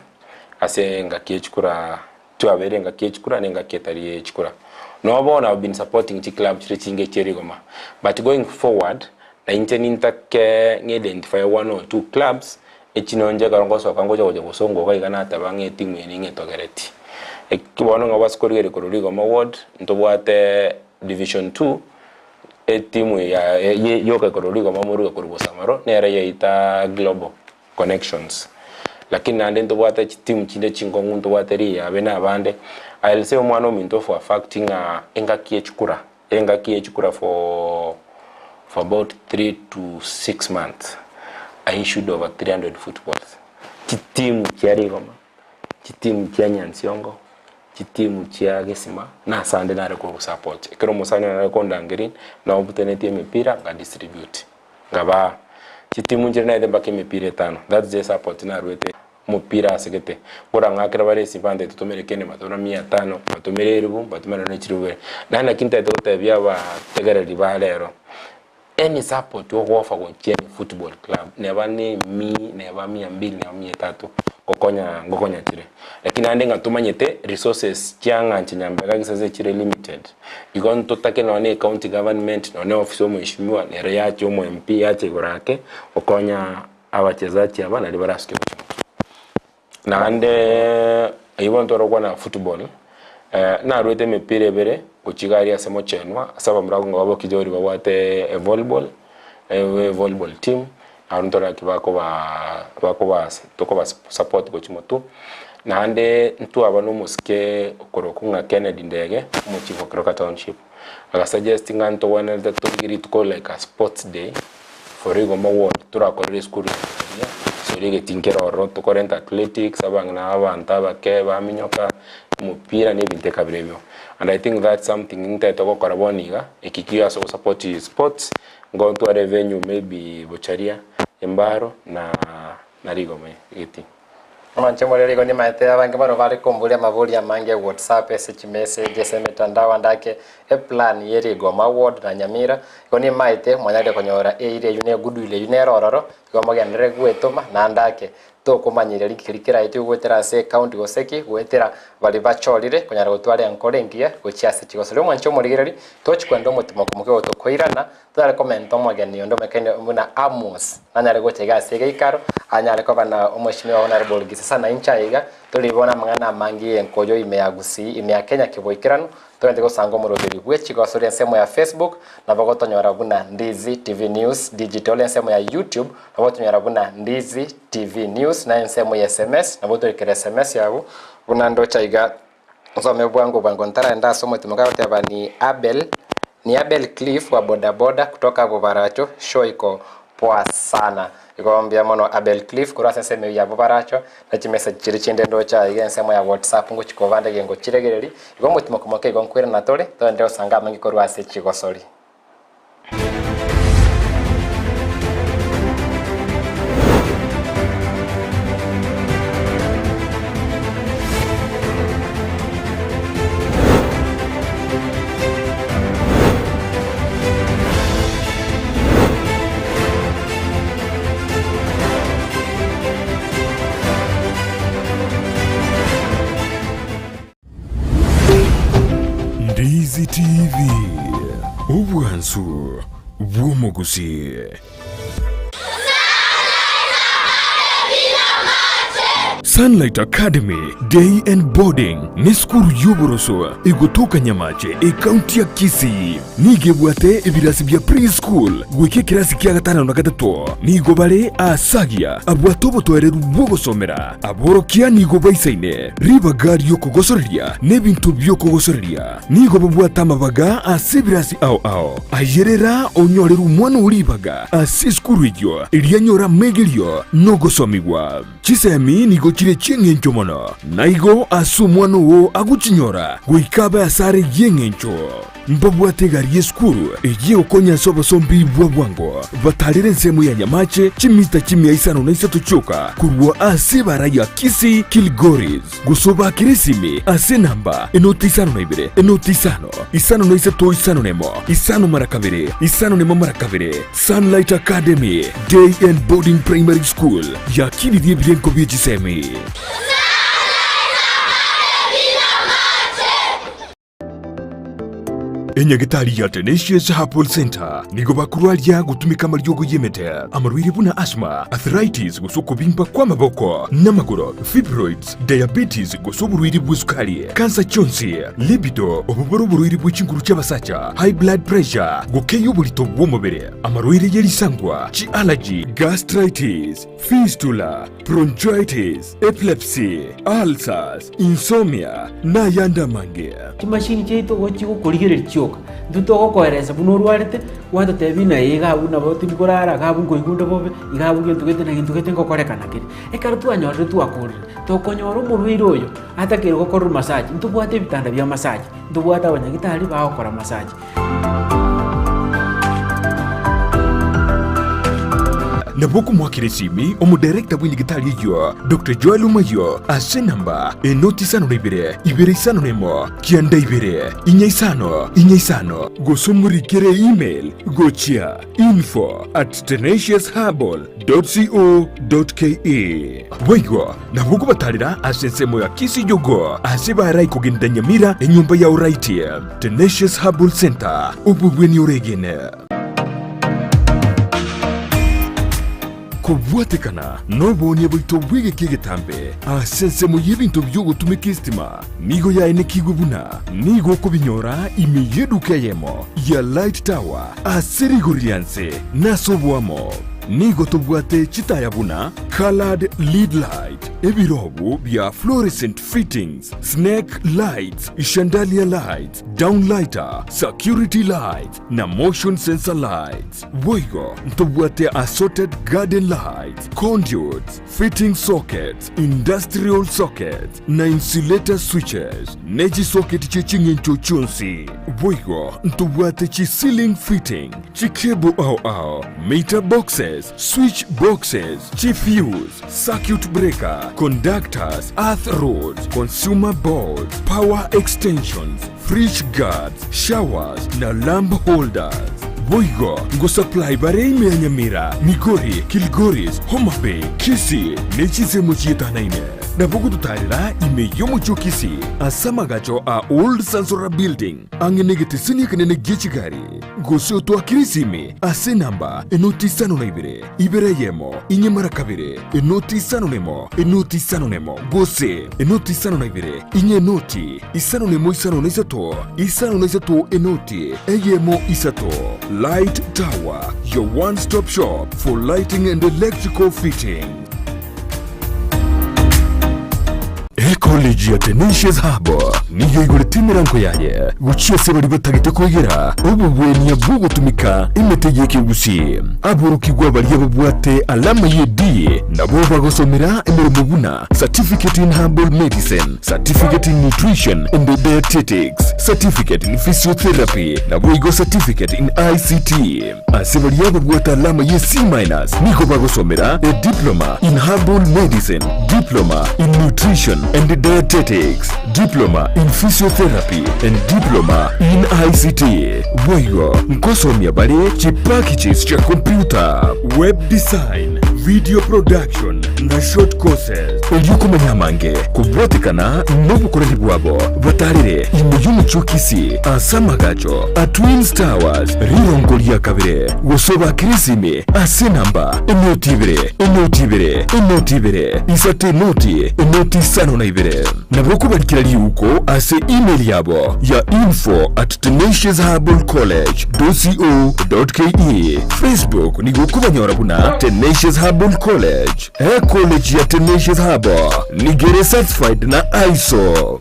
ase engaki ye chikura Twabeire engaki ye chikura na engaki etari ye chikura. Nonya bono I've been supporting chiclub chiria chinge chie rigoma but going forward na inche nintake ng'a identify one or two clubs echi nonye ekero ngosoka ngocha gocha gosonga iga iga nateba ng'a etimu eye ning'etogereti. Eki bono ng'a base korigereria korwa rigoma ward ntobwate division two etimu ya yoka korwa rigoma moruge korwa bosamaro nere yaita global. Connections. Lakini naende ntobwate chitimu chinde chinkong'u ntobwate riyabe na abande. I'll say omwana ominto for a fact ng'a engaki ye chikura, engaki ye chikura for for about 3 to 6 months I issued over 300 footballs. Chitimu chia rigoma, chitimu chia nyansiongo, chitimu chia gesima na asande nare kogosupport. Ekero omosani one nare kondangeria naobutenetie emepira nga distribute. Nkabaa chitimu nchire naete mpaka emepira etano, that's the support naruete. Omopira ase gete, nkorang'akera bare esibante totomere kende mbatomera mia tano, mbatomere eribu, mbatomere nonye chiribu ibere. Naende naki ntagete gotebia abategereri ba rero, any support ogofa gochia any football club, neba ne emi, neba mia mbili, neba mia tatu, ngokonya ngokonya chire. Lakini naende ng'a tomanyete resources chia ng'anche Nyambega gisase chire limited, igo ntotake nonye na ecounty government, nonye na ofisi ya omheshimiwa, nere yacha omo MP yacha igoro ake, gokonya Abachesachi aba nario barasuke gochia motwe. Naende ayio bono tore gokwana football, naruete emepira ebere gochia iga aria ase mochenwa, ase abamura ng'a babokijori babwate evolleyball, evolleyball team, naro ntororaki bakoba bakoba tokoba support gochia motwe. Naende ntwaba na omosike okorokwa ng'a Kennedy Ndege, omochief o Keroka township, aga suggest ng'a ntogwenerete torigie rituko like a sports day. For igo mogwonde torakorere esukuru ya Nyasaria, sori egetii nkere ororo tokorenta athletics, abang'ina abanto abake baminyoka, omopira na ebinto ekabira ebio. And I think that's something ntagete gokora bono iga, eki ki ase ogosupport sports, nigo ntware evenue maybe Bocharia, Embaro na na Rigoma egetii.
Amanche more rigo nimaete abange barabwo bare komboria amaborio amange whatsapp ase chimessage ase emetandao ande ake eplan ye rigoma ward na nyamira igo nimaete mwanyarire konyora eira eywo ne goodwill eywo nere ororo igo mogenderere gwetoma naende ake tokomanyeria rinki keria keraetwe goetera ase ecounty gose ki goetera baria bachorire konyara gotwara enkoro engiya gochia ase chigosori. Omwanche omorigereri tochi kwenda omotimoko moke gotokoirana Totare komenta omogeni onde omekani buna Amos, nanyare gocha iga ase egeikaro, anyare koba na omweshimiwa Honourable Gisesa na inche aiga, tori bono amang'ana amange y'enkoyo ime ya Gusii, ime ya Kenya kiboikeranu, togende gosanga omoroberi bwe chigosori ensemo ya Facebook, nabo gotonyora buna Ndizi TV News Digital, ensemo ya YouTube, nabo gotonyora buna Ndizi TV News, na ensemo ya SMS, nabo otorikere SMS yago, buna ndoche aiga. Nsome bwango bwango ntaraenda ase omotimo kagoteba ni Abel ni Abel Cliff wa bodaboda kutoka Bobaracho show iko poa sana. Igo mbuya mono Abel Cliff korwa ase ensemo eyio ya Bobaracho na chimessage chiria chinde ndoche aiga ensemo ya WhatsApp ngochi kobande ege ngochiregereri. Igo omotimo komoke igo nkoirana tore toenderere gosanga amange korwa ase chigosori.
Ndizi TV, obwansu bw'omogusii. Sunlight Academy Day and Boarding nesukuru y'oboroso egotoka Nyamache ekaunti ya Kisii. Nigo ebwate ebirasi bia pre-school goika ekerasi kia gatano na gatato. Nigo bare aasagia abwate obotoereru bw'ogosomera. Aborokia nigo baisaine ribaga ri'okogosoreria na ebinto bi'okogosoreria. Nigo babwate amabaga ase ebirasi ao ao. Ayerera onyorere omwana oo ribaga ase esukuru eyio, erio anyore amegerio na ogosomigwa. Chisemi nigo chire chi'engencho mono, na igo ase omwana oo agochinyora goika abe asare y'engencho. Mbabwate egari y'esukuru eyio egokonya ase obosombi bwa bwango, batarere ensemo ya Nyamache chimita chimia isano na isato chioka korwa ase ebara ya Kisii Kilgoris, gose obaakere esimi ase enamba enoti isano na ibere, enoti isano, isano na isato isano na emo, isano mara kabere, isano na emo mara kabere. Sunlight Academy Day and Boarding Primary School yakinirie ebirengo bie chisemi. Enyagitari ya Tenacious Herbal Center nigo bakorwaria gotumeka amariogo y'emete, amarwaire buna asthma, arthritis gose okobimba kw'amaboko n'amagoro, fibroids, diabetes gose oborwaire bw'esukari, kansa chionsi, libido, obobore oborwaire bwe chinguru chi'abasacha, high blood pressure, gokeyia oborito bw'omobere, amarwaire ye risangwa, chi'allergy, gastritis, fistula, bronchitis, epilepsy, ulcers, insomnia, na ayande amange.
Chimashini chiaito igo chigokorigereria chioka, intwe togokoeresa buna orwarete, gwatotebia ng'a ee iga abwo nabo tindi korara, iga abwo nkoigwa onde bobe, iga abwo gento gete na gento gete ngokorekana kere. Ekero twanyorire twakorire, tokonyora omorwaire oyo atakeire gokorerwa massage, ntobwate ebitanda bia massage, ntobwate abanyagitari bagokora massage.
Nabo okomoakera esimi omodarekta bw'enyagitari eyio, Doctor Joel Omayio, ase enamba enoti isano na ibere, ibere isano na emo, kianda ibere, inya isano, inya isano, gose omorikere email gochia info at tenaciousherbal dot co dot ke. Boigo nabo okobatarera ase ensemo ya Kisii Jogoo ase barai kogenda Nyamira enyomba ya Oraiti Tenacious Herbal Center obobweni oregene. Kobwatekana noboonia bwaito bw'egeka egetambe ase ensemo y'ebinto bi'ogotumeka esitima nigo yaenekigwe buna nigo okobinyora ime y'eduka eyemo ya Light Tower ase rigori ria nse na ase oboamo. Nigo tobwate chitaya buna coloured lead light, ebirobu bia fluorescent fittings, snake lights, chandelier lights, downlighter, security lights na motion sensor lights. Boigo ntobwate assorted garden lights, conduits, fitting sockets, industrial sockets na insulator switches, ne chisocket chie ching'encho chionsi. Boigo ntobwate chi ceiling fitting, chicable ao ao, meter boxes, switch boxes, chifuse, circuit breaker, conductors, earth rods, consumer boards, power extensions, fridge guards, showers na lamp holders. Boigo ngosupply bare ime ya Nyamira, Migori, Kilgoris, Homa Bay, Kisii ne chinsemo chietanaine. Nabo gototarera ime y'omochie o Kisii ase amagacho a Old Sansora Building ang'e negeteseni ekenene gie chigari. Gose otoakere esimi ase enamba enoti isano na ibere, ibere eyemo, inye mara kabere, enoti isano nemo, enoti isano nemo, gose enoti isano na ibere, inye enoti isano nemo isano na isato, isano na isato enoti eyemo isato. Light Tower, your one stop shop for lighting and electrical fitting. Ecollege ya Tenacious Hub nigo igorete emerango yaye gochia ase baria batagete koegera obogwenia bw'ogotumeka emete y'ekegusii. Aborokigwa baria babwate alama ye D nabo bagosomera emeremo buna Certificate in Herbal Medicine, Certificate in Nutrition and Dietetics, Certificate in Physiotherapy naboigo Certificate in ICT. Ase baria babwate alama ye C minus nigo bagosomera a Diploma in Herbal Medicine, Diploma in Nutrition and Dietetics, Diploma in Physiotherapy and Diploma in ICT. Boigo nkosomia bare chipackages chia computer, web design, video production na short courses. Erio komanya amange kobwatekana nobokoreri bwabo batarire ime y'omochie o Kisii ase amagacho a Twins Towers rirongo ria kabere gose obakere esimi ase enamba enoti ibere enoti ibere enoti ibere isato enoti enoti isano na ibere. Nabo okobarikera riuko ase email yabo ya info at tenaciousherbalcollege dot co dot ke. Facebook nigo okobanyora buna Tenacious Herbal College. Ecollege ya Tenacious Herbal nigo ere certified na ISO.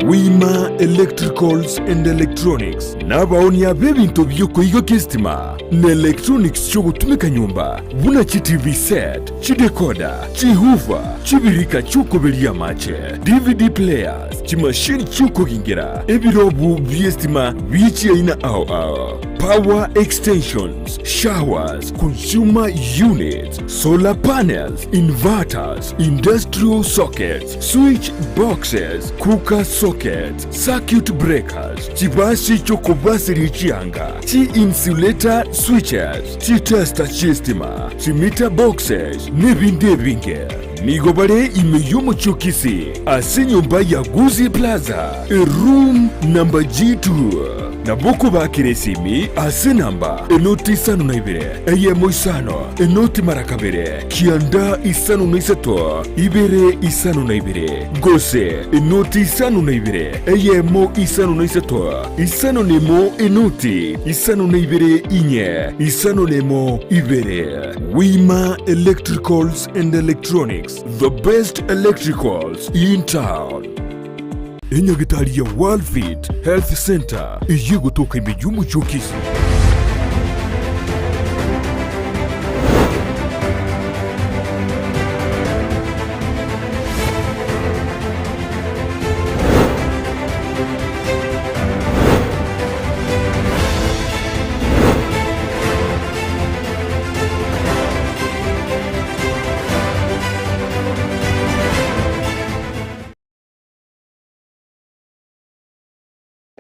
Wima Electricals and Electronics nabaonia b'ebinto bi'okoigokia esitima na electronics chi'ogotumeka nyomba buna chi TV set, chidecoder, chihoofer, chibirika chi'okoberia amache, DVD players, chimashini chi'okogingera, ebirobu bi'esitima bie chiaina ao ao, power extensions, showers, consumer units, solar panels, inverters, industrial sockets, switch boxes, cooker sockets, circuit breakers, chibasi chi'okobaseria chianga, chi-insulator switches, chitester chi'estima, chimeter boxes, nebinde ebinge. Nigo bare ime y'omochie o Kisii ase enyomba ya Gusii Plaza, eroom number G2. Nabo okobakera esimi ase enamba enoti isano na ibere, eyemo isano, enoti mara kabere, kianda isano na isato, ibere isano na ibere, gose enoti isano na ibere, eyemo isano na isato, isano na emo enoti isano na ibere inye, isano na emo ibere. Wima Electricals and Electronics, the best electricals in town. Enyagitari ya World Fit Health Centre eyio egotoka ime y'omochie o Kisii.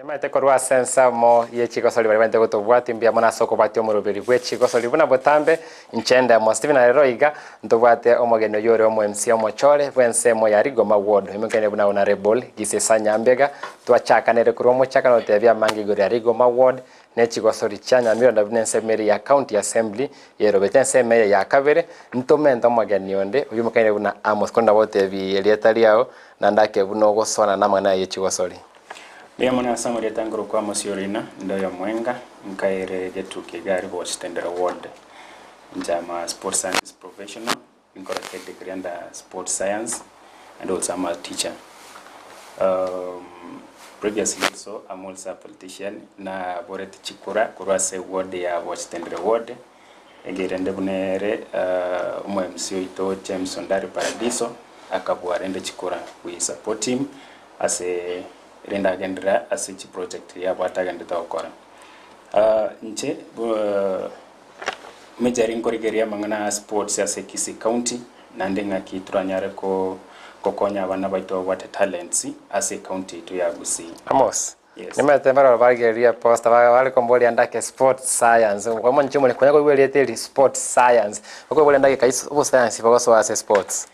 Nimaete korwa ase ensemo ye chigosori baria baente gotobwatia mbuya mono ase okobwatia omoroberi bwe chigosori buna botambe. Inche ndemo Stephen na rero iga ntobwate omogeni oyio ore omo MC omochore bw'ensemo ya Rigoma Ward oimokeine buna Honourable Gisesa Nyambega. Twachakanere korwa omochakano gotebia amange igoro ya Rigoma Ward ne chigosori chia Nyamira na buna ensemo eria ya County Assembly yerobete ensemo eye ya kabere. Ntomente omogeni onde oyio oimokeine buna Amos korende nabo otebi erieta riao naende ake buna ogosona namang'ana aye ye chigosori.
Mbuya mono ase amarieta nkorokwa Amos Orina, inde oyomoenga, nkaire egetuki egari gochitendera ward. Inche am a sports scientist professional, nkorete edegree under sports science and also am a teacher. Previously also am also a politician, naboreti chikura korwa ase eward ya Bochitendere ward, egerende buna ere omo MC oito James Ondari Paradiso akabua rende chikura, we support him ase rende agenderere ase chiproject riria abwate agenderete gokora. Inche major nkorigereria amang'ana a sports ase Kisii County naende ng'aki toranyare ko gokonya abana baito babwate talents ase ecounty yaito ya Gusii.
Amos,
Yes.
nimanyete barabwo barigereria eposter ba- bare komboria ndake sports science, kwamanya inche omore konya koigwa erieta eri sports science, okoboria ndageka is obosayansi bogosoa ase sports.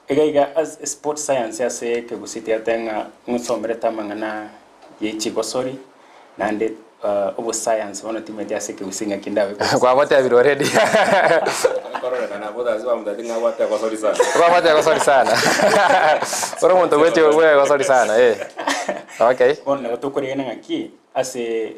Iga iga ase sports science ase ekegusii tiga ng'a ngosomerete amang'ana ye chigosori naende obosayansi bono timanyeti ase ekegusii ng'aki ndabe
Kwabotebire already.
Kororekana abwo tasi bamotebeti ng'a abwate egosori sana.
Kwabwate egosori sana. Ore omonto bweti bwe egosori sana eh. Okay.
Bono nabo tokoregena ng'aki ase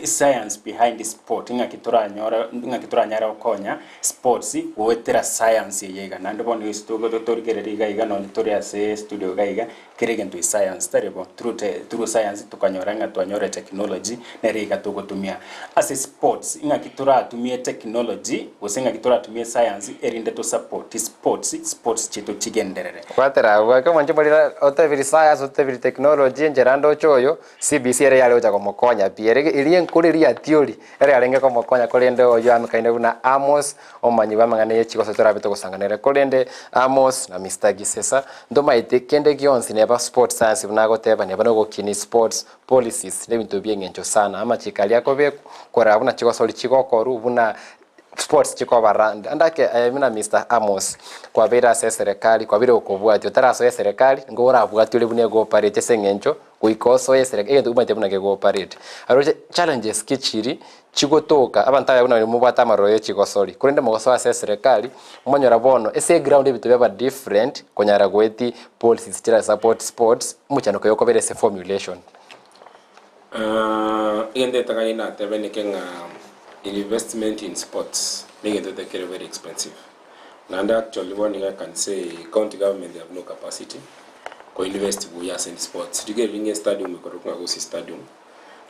science behind sport ng'aki toranyore ng'aki toranyare gokonya sports goetera science eye iga. Naende bono ase torigereria iga iga nonye tore ase studio iga iga, kera egento is science tari bo? Through te through science tokanyora ng'a twanyore technology nere iga togotumia. Ase sports ng'aki toratumie technology gose ng'aki toratumie science erinde to support sports, sports chiaito chigenderere.
Gwatera abwo, ekero mwanche morire otebiri science otebiri technology enchera ndoche oyo. CBC ere yare gocha komokonya pi, ere eria enkoro eria ya theory ere yarenge komokonya korende oyio amekaine buna Amos, omomanyi bw'amang'ana ye chigoso torabe togosangana ere. Korende Amos na Mister Gisesa ntomaete kende gionsi neba sports science buna agoteba neba nogokini sports policies nebinto bi'eng'encho sana. Amachiko aria akobekwa korora buna chigosori chigokorwa buna sports chikoba run. Ande ake buna Mister Amos kwabeire ase eserekari kwabeire gokobwatia otarasoa eserekari nigo orabwatie ore buna egoopareti ase eng'encho goika osoe eserekari egento omanyete buna kegoopareti. Aroche challenges ki chiri chigotoka abanto aya buna mobwate amaroro ye chigosori korende mogosoa ase eserekari mwanyora bono ase eground ebinto biaba different konyara goeti policies chira support sports omochandoko oyo okobera ase formulation.
Egento etang'ani natebe neke ng'a investment in sports negento kere very expensive. Naende actually bono iga I can say county government they have no capacity ko invest buya ase sports. Rigereria ng'a estadium ekorokwa ng'a Gusii stadium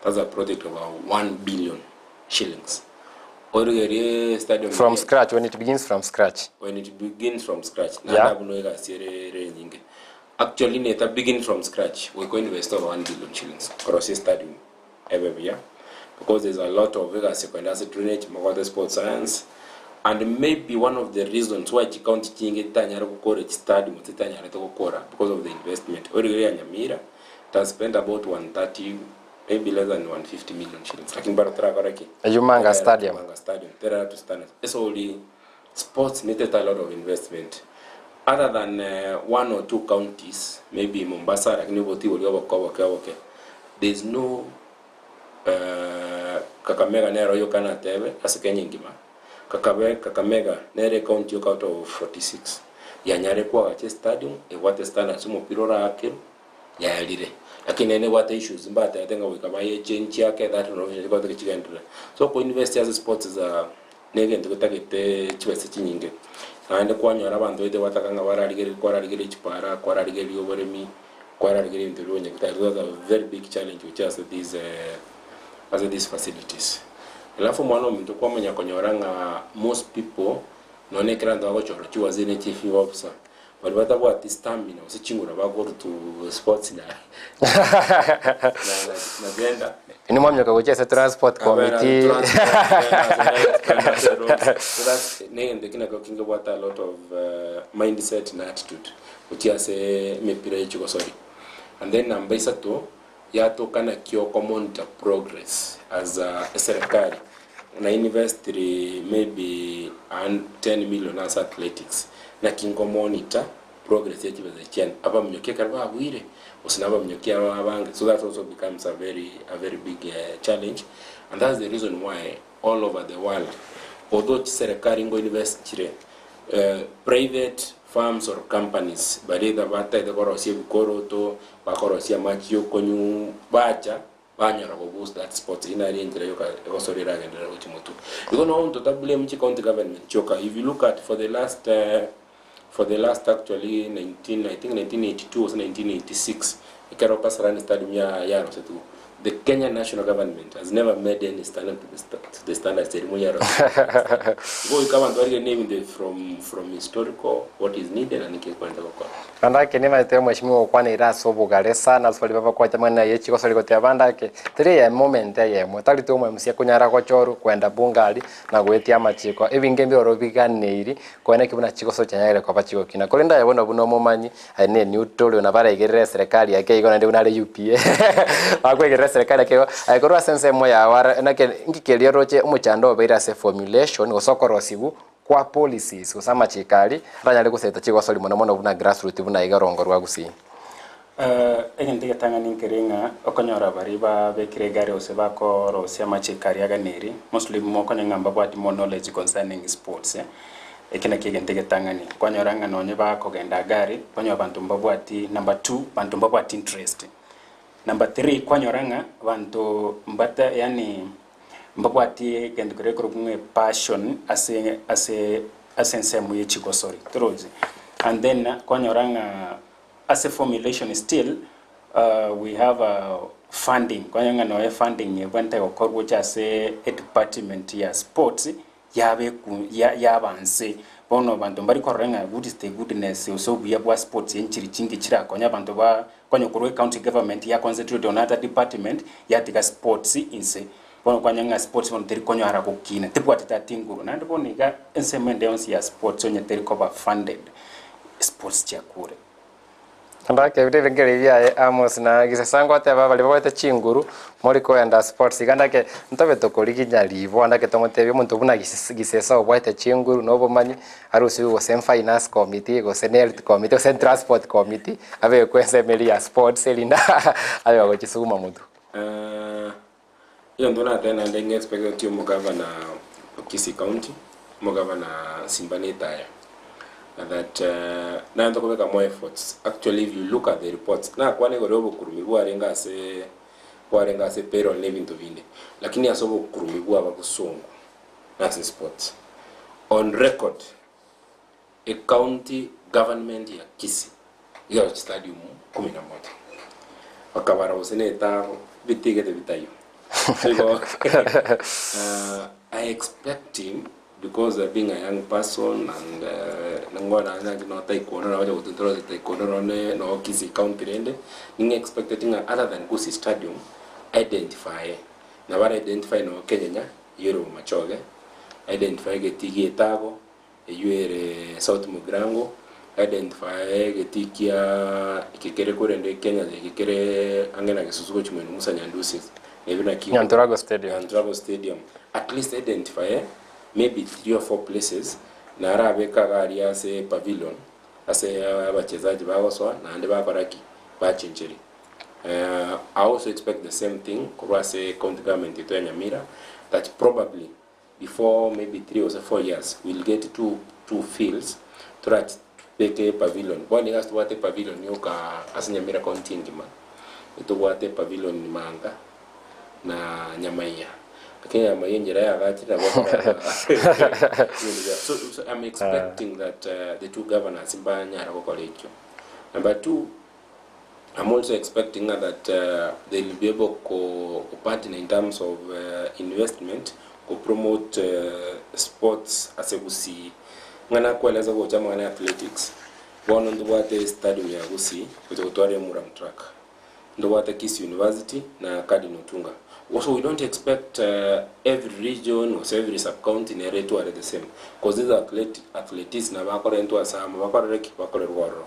that's a project of about 1 billion shillings. Origererie estadium
From
eria
scratch, when it begins from scratch.
when it begins from scratch naende abwo no egasi ere ere enyinge. Actually neta begin from scratch goika oinveste over 1 billion shillings korosia estadium ebe buya because there's a lot of egasi ekoenda ase drainage mogote sports science and maybe one of the reasons why chicounty chinge chitanyare gokora chistadium gose chitanyarete gokora because of the investment origereria ya Nyamira it has spent about 130 maybe less than 150 million shillings lakini bado terakora ki?
Eyio Manga Stadium.
Manga Stadium tera to standards ase ori Sports needed a lot of investment other than one or two counties maybe Mombasa lakini obotii boria oboke oboke oboke there is no Kakamega nero yoka natebe ase Kenya engima Kakabe Kakamega nere ecounty yoka out of 46 yanyare koagacha estadium ebwate standards omopira oraakirwe yaerire lakini naende nebwate issues mbatebete ng'a goika bayechange ake that renovation chigote chigenderere so koinvest ase sports is a Negento getagete chibesa chinyinge, naende kwanyora abanto baito bataka ng'a bararigererie kwararigereria chipara, kwararigereria oboremi, kwararigereria ebinto biria onye that's a very big challenge gochia ase these ase these facilities. Alafu omwana ominto kwamanya konyora ng'a most people nonye na ekero abanto bagochorwa chiwaziri ne chief officer, baria batabwati stamina gose chinguru bagorutu sports na na gender.
Inwe mwamioka gochia ase transport committee.
Negento eki nakio kingebwate a lot of mindset na attitude gochia ase emepira ye chigosori. And then namba isato, yatoka naki oko monitor progress as a eserekari na investire maybe an 10 million ase athletics, naki nko monitor progress ya chibesa echi chiane, abaminyoki ekero babuire gose na abaminyoki aba abange, so that also becomes a very a very big challenge and that's the reason why all over the world although chiserekari ngo invest chire private firms or companies baria either bataete korosia ebikoroto, bakorosia amache ya okonywa bacha banyora go boost that sports eyio nari enchera yoka egosori eragenderere gochia motwe. Igo no onto ta blame chi county government chioka if you look at for the last for the last actually 19 I think 1982 gose 1986 ekero Kasarani stadium ya yarosetigwe the Kenya national government has never made any standard to the standards erimo yarosetigwe. Igo goika abanto barigererie ebinto from from historical what is needed and nki ekwenerete gokora.
Naende ake nimaete omweshimiwa gokwana ase obogare sana ase baria babakwacha amang'ana aye chigosori goteba bande ake teri eyemo moment eyemo tari tu omwemusia konyara gochorwa kwenda bunge aria na goetia amachiko ebinge mbiroro biganeiri koene ki buna chigosori chianyarire koba chigokina korende aye bono buna omomanyi aye ne neutral oyo nabo araigerere eserekari ake igo naende buna are UPA bakoigerera eserekari ake igo aye korwa ase ensemo yao ara naki nki keria oroche omochando obeire ase formulation gose okorosiwu kwa policies gose amachiko aria aranyare gosaita chigosori mono mono buna grassroot buna iga orongo rwa Gusii.
Egento egetang'ani nkere ng'a okonyora baria babekire egari gose bakorosia amachiko aria aganeri, mostly mokonyora ng'a mbabwati more knowledge concerning sports. Eke nakio egento egetang'ani, kwanyora ng'a nonye bakogenda gari, kwanyora abanto mbabwati number two, banto mbabwati interest. Number three, kwanyora ng'a abanto mbata yaani mbabwati egento keria ekorokwa ng'a epassion ase ase ase ensemo ye chigosori, torochi? And then kwanyora ng'a ase formulation still we have funding, kwanyora ng'a nonya funding ebwenerete gokorwa gocha ase edepartment ya sports yabeku ya yaba nse. Bono abanto mbari korora ng'a good is the goodness gose obuya bwa sports enchiri chinki chirakonye abanto ba konya korwa ecounty government ya concentrate on other department yatiga sports inse. Bono kwanyora ng'a sports bono teri konyara gokina tebwati tati nguru. Naende bono iga ensemo ende yonsi ya sports onye teri koba funded sports chiakure.
Ndake ebinto ebirengererio biaye Amos na Gisesa ngoteba baria babwate chinguru mori koenda sports iga ndake ntobe tokoriginya riboa ndake tomotebie omonto buna Gisesa obwate chinguru na obomanyi arusiwe gose finance committee gose ne health committee gose transport committee abekwe ensemo eria ya sports erinde abe ogochisuguma motwe.
Egento natebe naende ng'expecteti omogavana o Kisii County, omogavana Simba Netaya, that nanyarete kobeka more efforts. Actually if you look at the reports, nakwana igoro ya obokurumi bwarenge ase bwarenge ase payroll na ebinto binde, lakini ase obokurumi bwa ababosongo na ase sports, on record Ecounty government ya Kisii igaro chistadium kumi na moja bakabara gose na etago bitigete bitaiyo so igo I expect him because being a young person and ning'o naki no taekwondo nagocha gotutora ase taekwondo nonye no Kisii county rende ning'e expected ng'a other than Gusii stadium identify nabo ara identify no Kenyenya eywo ere Bomachoge identify egetii gia etago Eyio ere South Mugirango, identify egetii kia eke kere korende Kenya eke kere ang'e na Gesusu gochia Mwene Musa Nyandusi nebio naki
Nyanturago Stadium.
Nyanturago Stadium. At least identify maybe three or four places narabeke iga aria ase pavilion ase abachezaji bagosoa naende bakora ki? Bachencheria. I also expect the same thing korwa ase county government yaito ya Nyamira that probably Before maybe 3 gose 4 years we'll get two two fields torabeke pavilion. Bono iga ase tobwate pavilion yoka ase Nyamira county engima, ntobwate pavilion Manga na Nyamaiya. Lakini Nyamaiya enchera yagachire nabo okonyora so, so I'm expecting that the two governors mbanyare gokora ekio. Number two, I'm also expecting ng'a that they will be able ko partner in terms of investment ko promote sports ase Gusii. Ng'a nakoeleza gocha amang'ana ya athletics, bono ntobwate stadium ya Gusii gocha gotwara Muram track, ntobwate Kisii University na Cardinal Otunga. Also we don't expect every region gose every sub county nere etware the same, cause these athletes nabo bakorentwa ase amo bakorere ki? Bakorerwa ororo.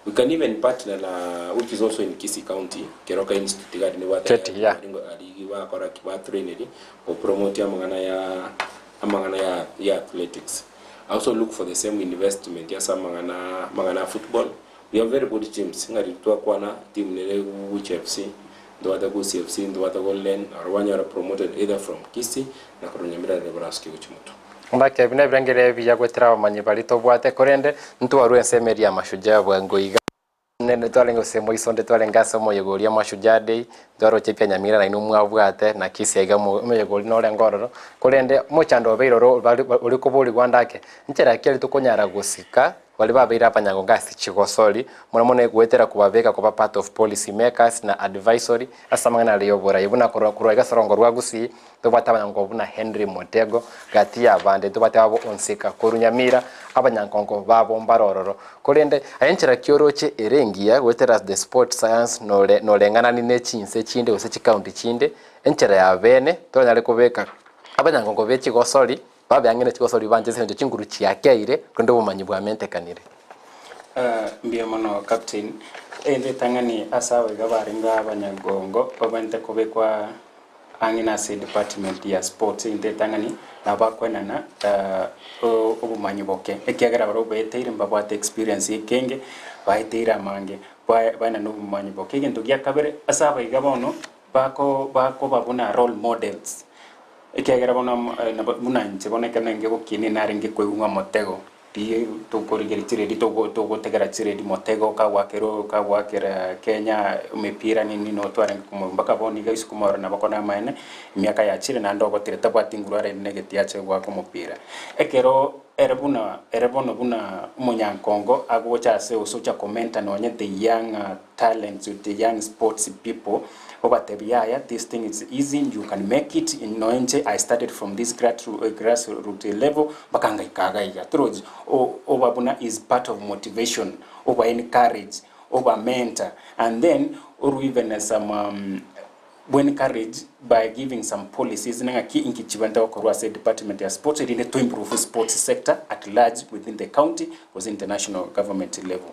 We can even partner na which is also in Kisii County, Keroka Institute iga aria nibwate
Keti, yeah.
aria bakora ki batraineri gopromote amang'ana ya amang'ana ya ya athletics. I also look for the same investment ase amang'ana amang'ana ya football. We have very good teams ng'a riria twakwana team nere Gucha FC, ntobwate Gusii FC, ntobwate Golden, aro banyora promoted either from Kisii na korwa Nyamira nario barasuke gochia motwe.
Ndake ebi nebirengeri ebiya goetera abamanyi baria tobwate, korende ntwarwe ensemo eria y'amashujaa bwango iga. Nende twarenge gose moiso onde twarenge ase omoyega oria Mashujaa Day, ntwaroche pi Nyamira nainwe mwabwate na Kisii iga mo omoyega oria norenge ororo, korende omochando obeire oro bare ore koborigwa ande ake, nchera ki aria tokonyara gosika baria babeire abanyagongo ase chigosori, mono mono goetera kobabeka koba part of policy makers na advisory ase amang'ana aria ya oborai buna korwa korwa iga ase orongo rwa Gusii, Ntobwate abanyankongo buna Henry Motego, gati y'abande ntobwate ababo Onsika korwa Nyamira, abanyankongo babo mbare ororo. Korende aye enchera ki oroche ere engiya goetera the sport science nore noreng'anani ne chinse chinde gose chicounty chinde, enchera ya bene toranyare kobeka abanyankongo be chigosori babe ang'e ne chigosori banche ase eng'encho chinguru chiakeire korende obomanyi bwamentekanire.
Mbuya mono Captain. Ende etang'ani ase abaiga barenge abanyagongo babwenerete kobekwa Ang'e nase edepartment ya sports egento etang'ani nabo bakoenana obomanyi boke ekiagera barabwo baeteire mbabwate experience ekenge baeteire amange baenane obomanyi boke. Egento gia kabere ase abaiga bono bako bakoba buna role models ekiagera bono buna inche bono ekero narenge gokinia narenge koigwa ng'a omotego. Riria tokorigereria chiredi togo togotegera chiredi motego kagwakera kagwakera Kenya emepira nini no twarenge komoigwa mpaka bono iga isiko mororo nabo kona amaene emiaka yachire naende ogotire tabwati nguru arende na egeti ache goaka omopira. Ekero ere buna ere bono buna omonyankongo agocha ase gose ocha komenta nonye the young talents with the young sports people obatebia yaya this thing is easy you can make it noe inche I started from this grass root level mpaka ngaika iga iga torochi oba buna is part of motivation oba encourage oba mentor and then or even some encourage by giving some policies ng'aki inki chibwente gokorwa ase department ya sports erinde to improve sports sector at large within the county gose international government level.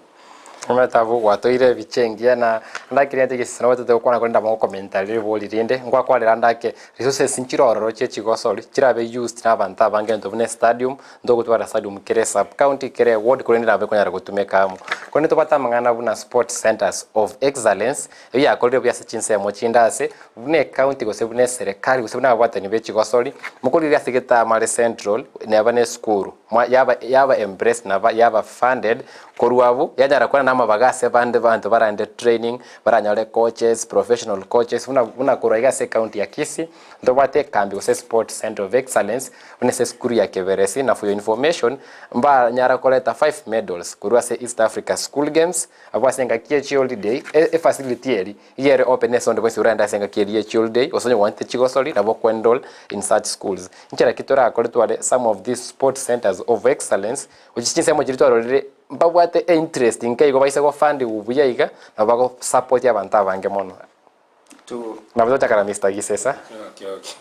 Omanyete abwo gwatoire ebicha engiya na ndakire nte egesese nabo totari gokwana korende amo gokomenta ribori rinde, ngwakwarera ande ake resources nchire ororo chie chigosori chirabe used na abanto abange egento buna estadium, ntogotwara stadium kera esub county, kera eward korende nabo ekonyara gotumeka amo. Korende tobwate amang'ana buna sports centres of excellence, eyio yakorire buya ase chinsemo chinde ase, buna ecounty gose buna eserekari gose buna ababwatani be chigosori, mokorigereria ase Getamare Central neba na esukuru, mwa yaba yaba embraced naba yaba funded, Korwa abwo yanyara kwana namabaga ase bande banto barande training, baranyore coaches, professional coaches buna buna korwa iga ase ecounty ya Kisii, ntobwate ekambi gose sport centre of excellence buna ase esukuru ya Keberesi na for your information, mbanyara koreta five medals korwa ase East Africa school games, abwo ase engaki ye chiholiday, efacility eria iga ere open ase onde bwensi oragende ase engaki eria ye chiholiday gose onye gwanchete chigosori nabo okwa enroll in such schools. Inchera ki torakore tware some of these sport centres of excellence Gochia chinsemo chiria twarorire mbabwate einterest nke igo baise gofundiwa buya iga nabo bago support abanto abange mono.
To
Nabo tochaka na Mister Gisesa.
Okay, okay.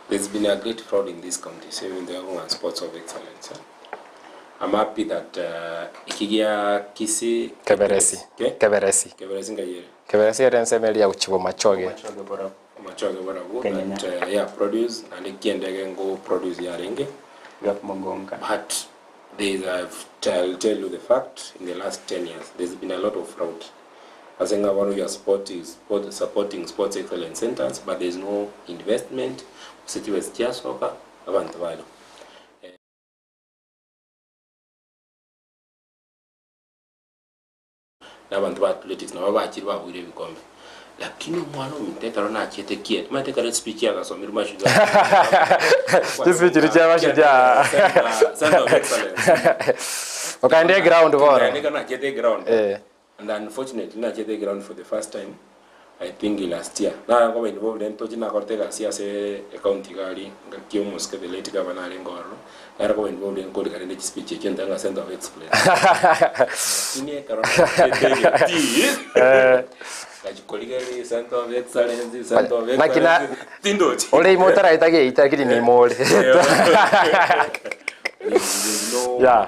There's been a great fraud in this county, so even the Ng'a Sports of Excellence. Eh? I'm happy that eki gia Kisii
Keberesi.
Ke?
Keberesi.
Keberesi ngayere.
Keberesi ere ensemo eria ya gochia Bomachoge.
Bomachoge borobwo.
Bomachoge borobwo
Kenyenya.
that yeah produce naende kiendege ngo produce yarenge
Gap Mogonga.
but there is a, I'll tell you the fact in the last 10 years there's been a lot of fraud ase ng'a bono you are supporting, sport, supporting sports excellence centers but there's no investment gose chibesa chiasoka abanto baria Na abanto ba athletics nabo bachire babuire ebikombe. Lakini omwana ominto ekero nachiete kieni, omanyete ekero espeech yagasomirwe mashujaa.
Chispeech chiria chia mashujaa.
Center of excellence.
Okaenda eground bono.
Nkaenda ekero nachiete eground.
Eh.
And unfortunately nachiete eground for the first time I think last year. Nare nkoba involved ntoche nakorete egasi ase ecounty iga aria ngaki omosike the late governor arenge ororo. Nare koba involved nkorika rende chispeech echio ntabe ng'a center of excellence. Lakini ekero nachete egetii ngachia korigereria center of excellence, center of
Naki na-
excellence, tindochi.
Ore ime otaraeta geita lakini niime ore.
There's no
Yeah.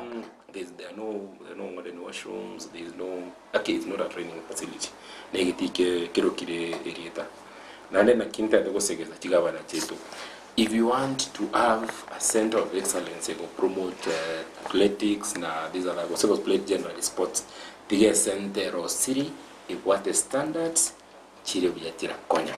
There is there are no there are no modern washrooms, there is no okay it's not a training facility. Na egetii ke kerokire erieta. Naende naki ntagete gosegesa chigavana chiaito, if you want to have a center of excellence ego promote athletics na these other gose go play generally sports, tiga esente erosiri ebwate standards chire buya chirakonya abanto.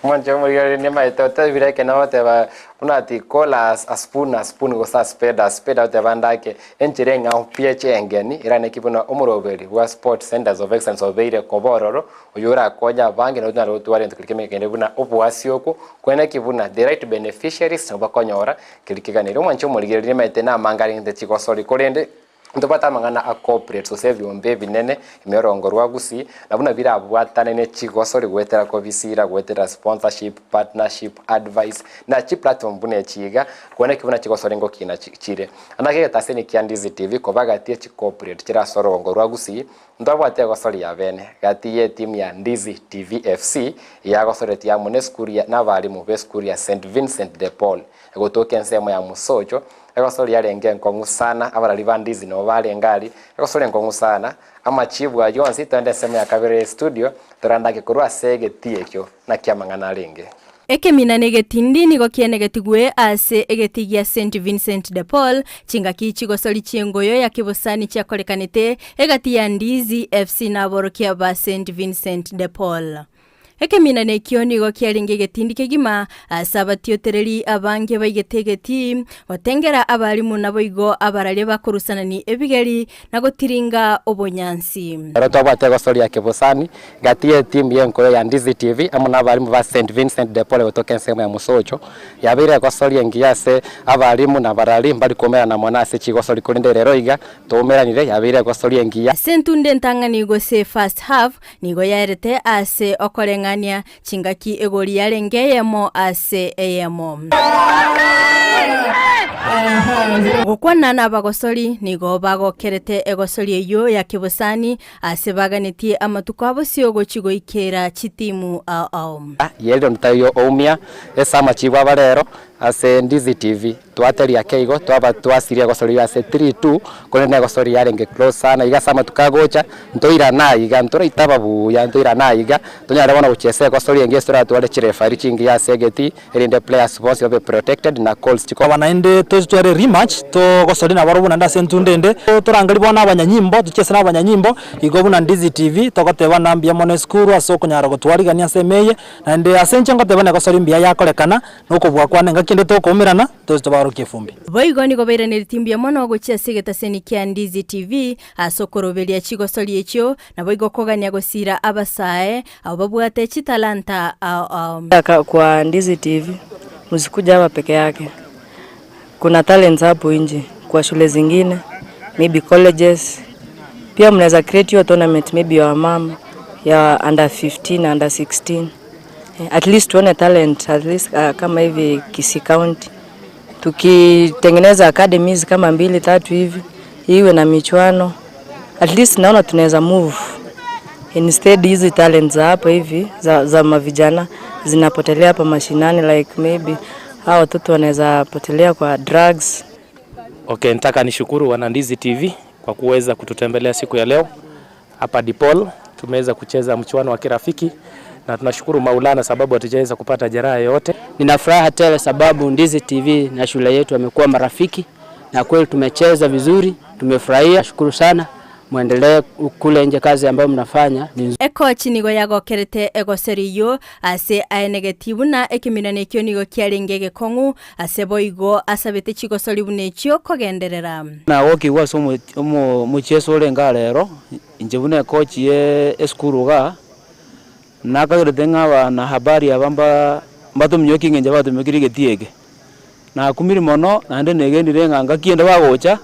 Omonche omorigereria nimaete otebire ekene ogoteba buna ati call a a spoon a spoon gose a spade a spade agoteba ndake enchera eng'ao pi eche engeni eraneki buna omoroberi bwa sport centers of excellence obeire koba ororo oywo orakonye abange nabo tonyare gotwara egento keria keme kende buna oboasi okwo kweneki buna the right beneficiaries nabo bakonyora keria keganeire. Omwanche omorigereria nimaete namange arenge chigosori korende Ntobwate amang'ana a corporates gose ebiombe ebinene ime orongo rwa Gusii, na buna birabwatane ne chigosori goetera kobisiira, goetera sponsorship, partnership, advice, na chiplatform buna echi iga, kwana eki buna chigosori ngokina chire. Naki egetaseni kia Ndizi TV koba gati ye chicorporate chire ase orogongo rwa Gusii, ntwabwate egosori ya bene gati ye etimu ya Ndizi TV FC eyagosoretie amo nesukuru ya nabalimu besukuru ya St Vincent de Paul egotoka ensemo ya Musocho, Egosori yarenge enkong'u sana, abarari ba Ndizi nabo barenge aria, egosori enkong'u sana, amachibu ayio onsi toende ensemo ya kabere ye studio, torandake korwa ase egetii ekio naki amang'ana arenge.
Ekemina na egetindi nigo kienegetigwe ase egetii gia St Vincent de Paul, chingaki chigosori chi'engoyo ya kebosani chiakorekanete egati ya Ndizi FC na aborokia ba St Vincent de Paul. Ekemina nekio nigo kiarenge egetindi kegima ase abatiotereri abange baigete egetii, gotengera abalimu naboigo abararia bakorusanani ebigeri na gotiringa obonyansi.
Ero twabwate egosoria ya kebosani gati y'etimu y'enkoyo ya Ndizi TV amo nabalimu ba St Vincent de Paul gotoka ensemo ya Mosocho, yabeire egosoria engiya ase abalimu na abarari mbari koumerana mono ase chigosori korende rero iga toumeranire yabeire egosoria engiya.
Ase entunde entang'ani gose first half, Nigo yaerete ase okoreng'ania chingaki egori yarenge eyemo ase eyemo. Gokwana nabagosori nigo bagokerete egosori eyio ya kebosani ase baganetie amatuko a bosio gochia goikera chitimu ao ao.
Yerire onde taiyo oumia ase amachibu aba rero ase Ndizi TV. Twateria ake igo, twaba twasiria egosoria ase 3-2, korende negosoria yarenge close sana, iga ase amatuko agocha, ntoirane aiga, ntoraitaba buya, ntoirane aiga, tonyare bono gochia ase egosoria engiya ase toratware chireferee chingiya ase egetii, erinde players bonsi babe protected na calls chiko.
Aba naende tochitware rematch, togosoria nabarobwo naende ase entunda ende, torangerie bono abanyanyimbo, tochiese na abanyanyimbo, igo buna Ndizi TV, togoteba na mbuya mono esukuru ase okonyara gotwarigania ase ime eye, naende ase inche ngoteba negosoria mbuya yakorekana, Nokobua kwane engaki ende tokoumerana, toche tobaorokie efumbi.
Boigo nigo bairaneretie mbuya mono gochia ase egetaseni kia Ndizi TV ase okoroberia chigosori echio, naboigo kogania gosiira abasae abwo babwate chitalanta ao ao.
Kwa Ndizi TV msikuja hapa peke yake, kuna talents hapo nje kwa shule zingine maybe colleges pia mnaweza create hiyo tournament maybe ya wamama ya under 15 under 16 At least tuone talent at least uh, kama hivi Kisii County tukitengeneza academies kama mbili tatu hivi iwe na michuano at least naona tunaweza move instead hizi talent za hapa hivi za, za mavijana zinapotelea hapa mashinani like maybe hawa watoto wanaweza potelea kwa drugs.
Okay, nataka nishukuru Wanandizi TV kwa kuweza kututembelea siku ya leo hapa Dipol. Tumeweza kucheza mchuano wa kirafiki na tunashukuru Maulana sababu hatujaweza kupata jeraha yoyote.
Nina furaha tele sababu Ndizi TV na shule yetu wamekuwa marafiki na kweli tumecheza vizuri, tumefurahia. Shukuru sana, muendelee kule nje, kazi ambayo mnafanya ni nzuri.
Ekochi nigo yagokerete egoseri eyio ase aenegetie buna ekeminano ekio nigo kiarenge egekong'u, ase boigo asabete chigosori buna echio kogenderera.
Nagokigwa ase omochieso orenge aa rero, inche buna ekochi ye esukuru igaa, nakagerete ng'a abanahabari aba mba mbatominyokie eng'encho batominyokirie egetii eke. Nakumire mono naende negenire ng'a ngaki ende bagocha,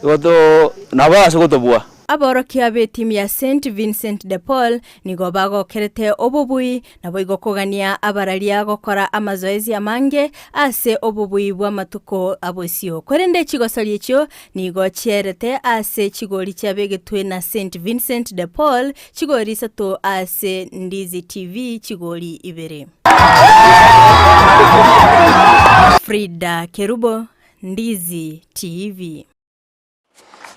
igo too nabo ase gotobua.
Aborokia b'etimu ya St Vincent de Paul nigo bagokerete obobui, naboigo kogania abararia gokora amazoezi amange ase obobui bw'amatuko a bosio. Korende chigosori echio nigo chierete ase chigori chiabegetwe na St Vincent de Paul chigori isato ase Ndizi TV chigori ibere. Frida Kerubo, Ndizi TV.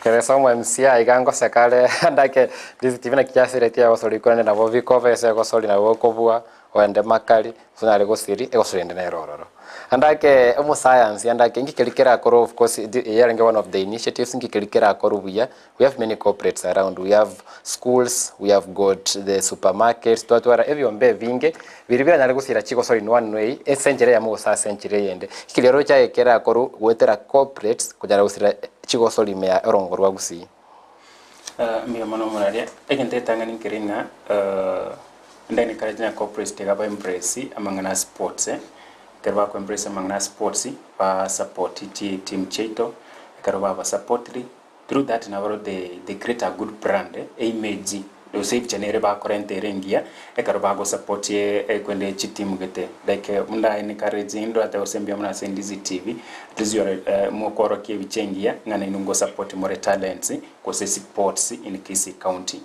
Keresa omo MCA iga ngoseka are ndake Ndizi TV naki kiasiretie egosori korende nabo bikoba ase egosori nabo okobua oende makari gose onyare gosiri egosori ende nere ororo. Andake omosayansi andake inki keria kerakorwe of course eye yarenge one of the initiatives inki keria kerakorwe buya We have many corporates around, we have schools, we have got the supermarkets, twatwara ebiombe ebinge biria biranyare gosira chigosori in one way ase enchera eyemo gose ase enchera eyende. Ekero oroche aye kerakorwe goetera corporates konyara gosira chigosori ime ya orongo rwa Gusii.
Mbuya mono omoraria, egento etang'ani nkeri ng'a ande encourage ng'a corporates tiga ba embrace amang'ana a sports, ekero bako embrace amang'ana a sports ba support chiteam chiaito, ekero babasupportiri Through that naboro they they create a good brand, e image gose ebicha nere bakorenta ere engiya ekero bago support ekwende chiteam gete like buna encourage ndwate gose mbuya mono ase Ndizi TV at least you are mokoorokia ebicha engiya ng'a nainwe ngo support more talents gose sports in Kisii county.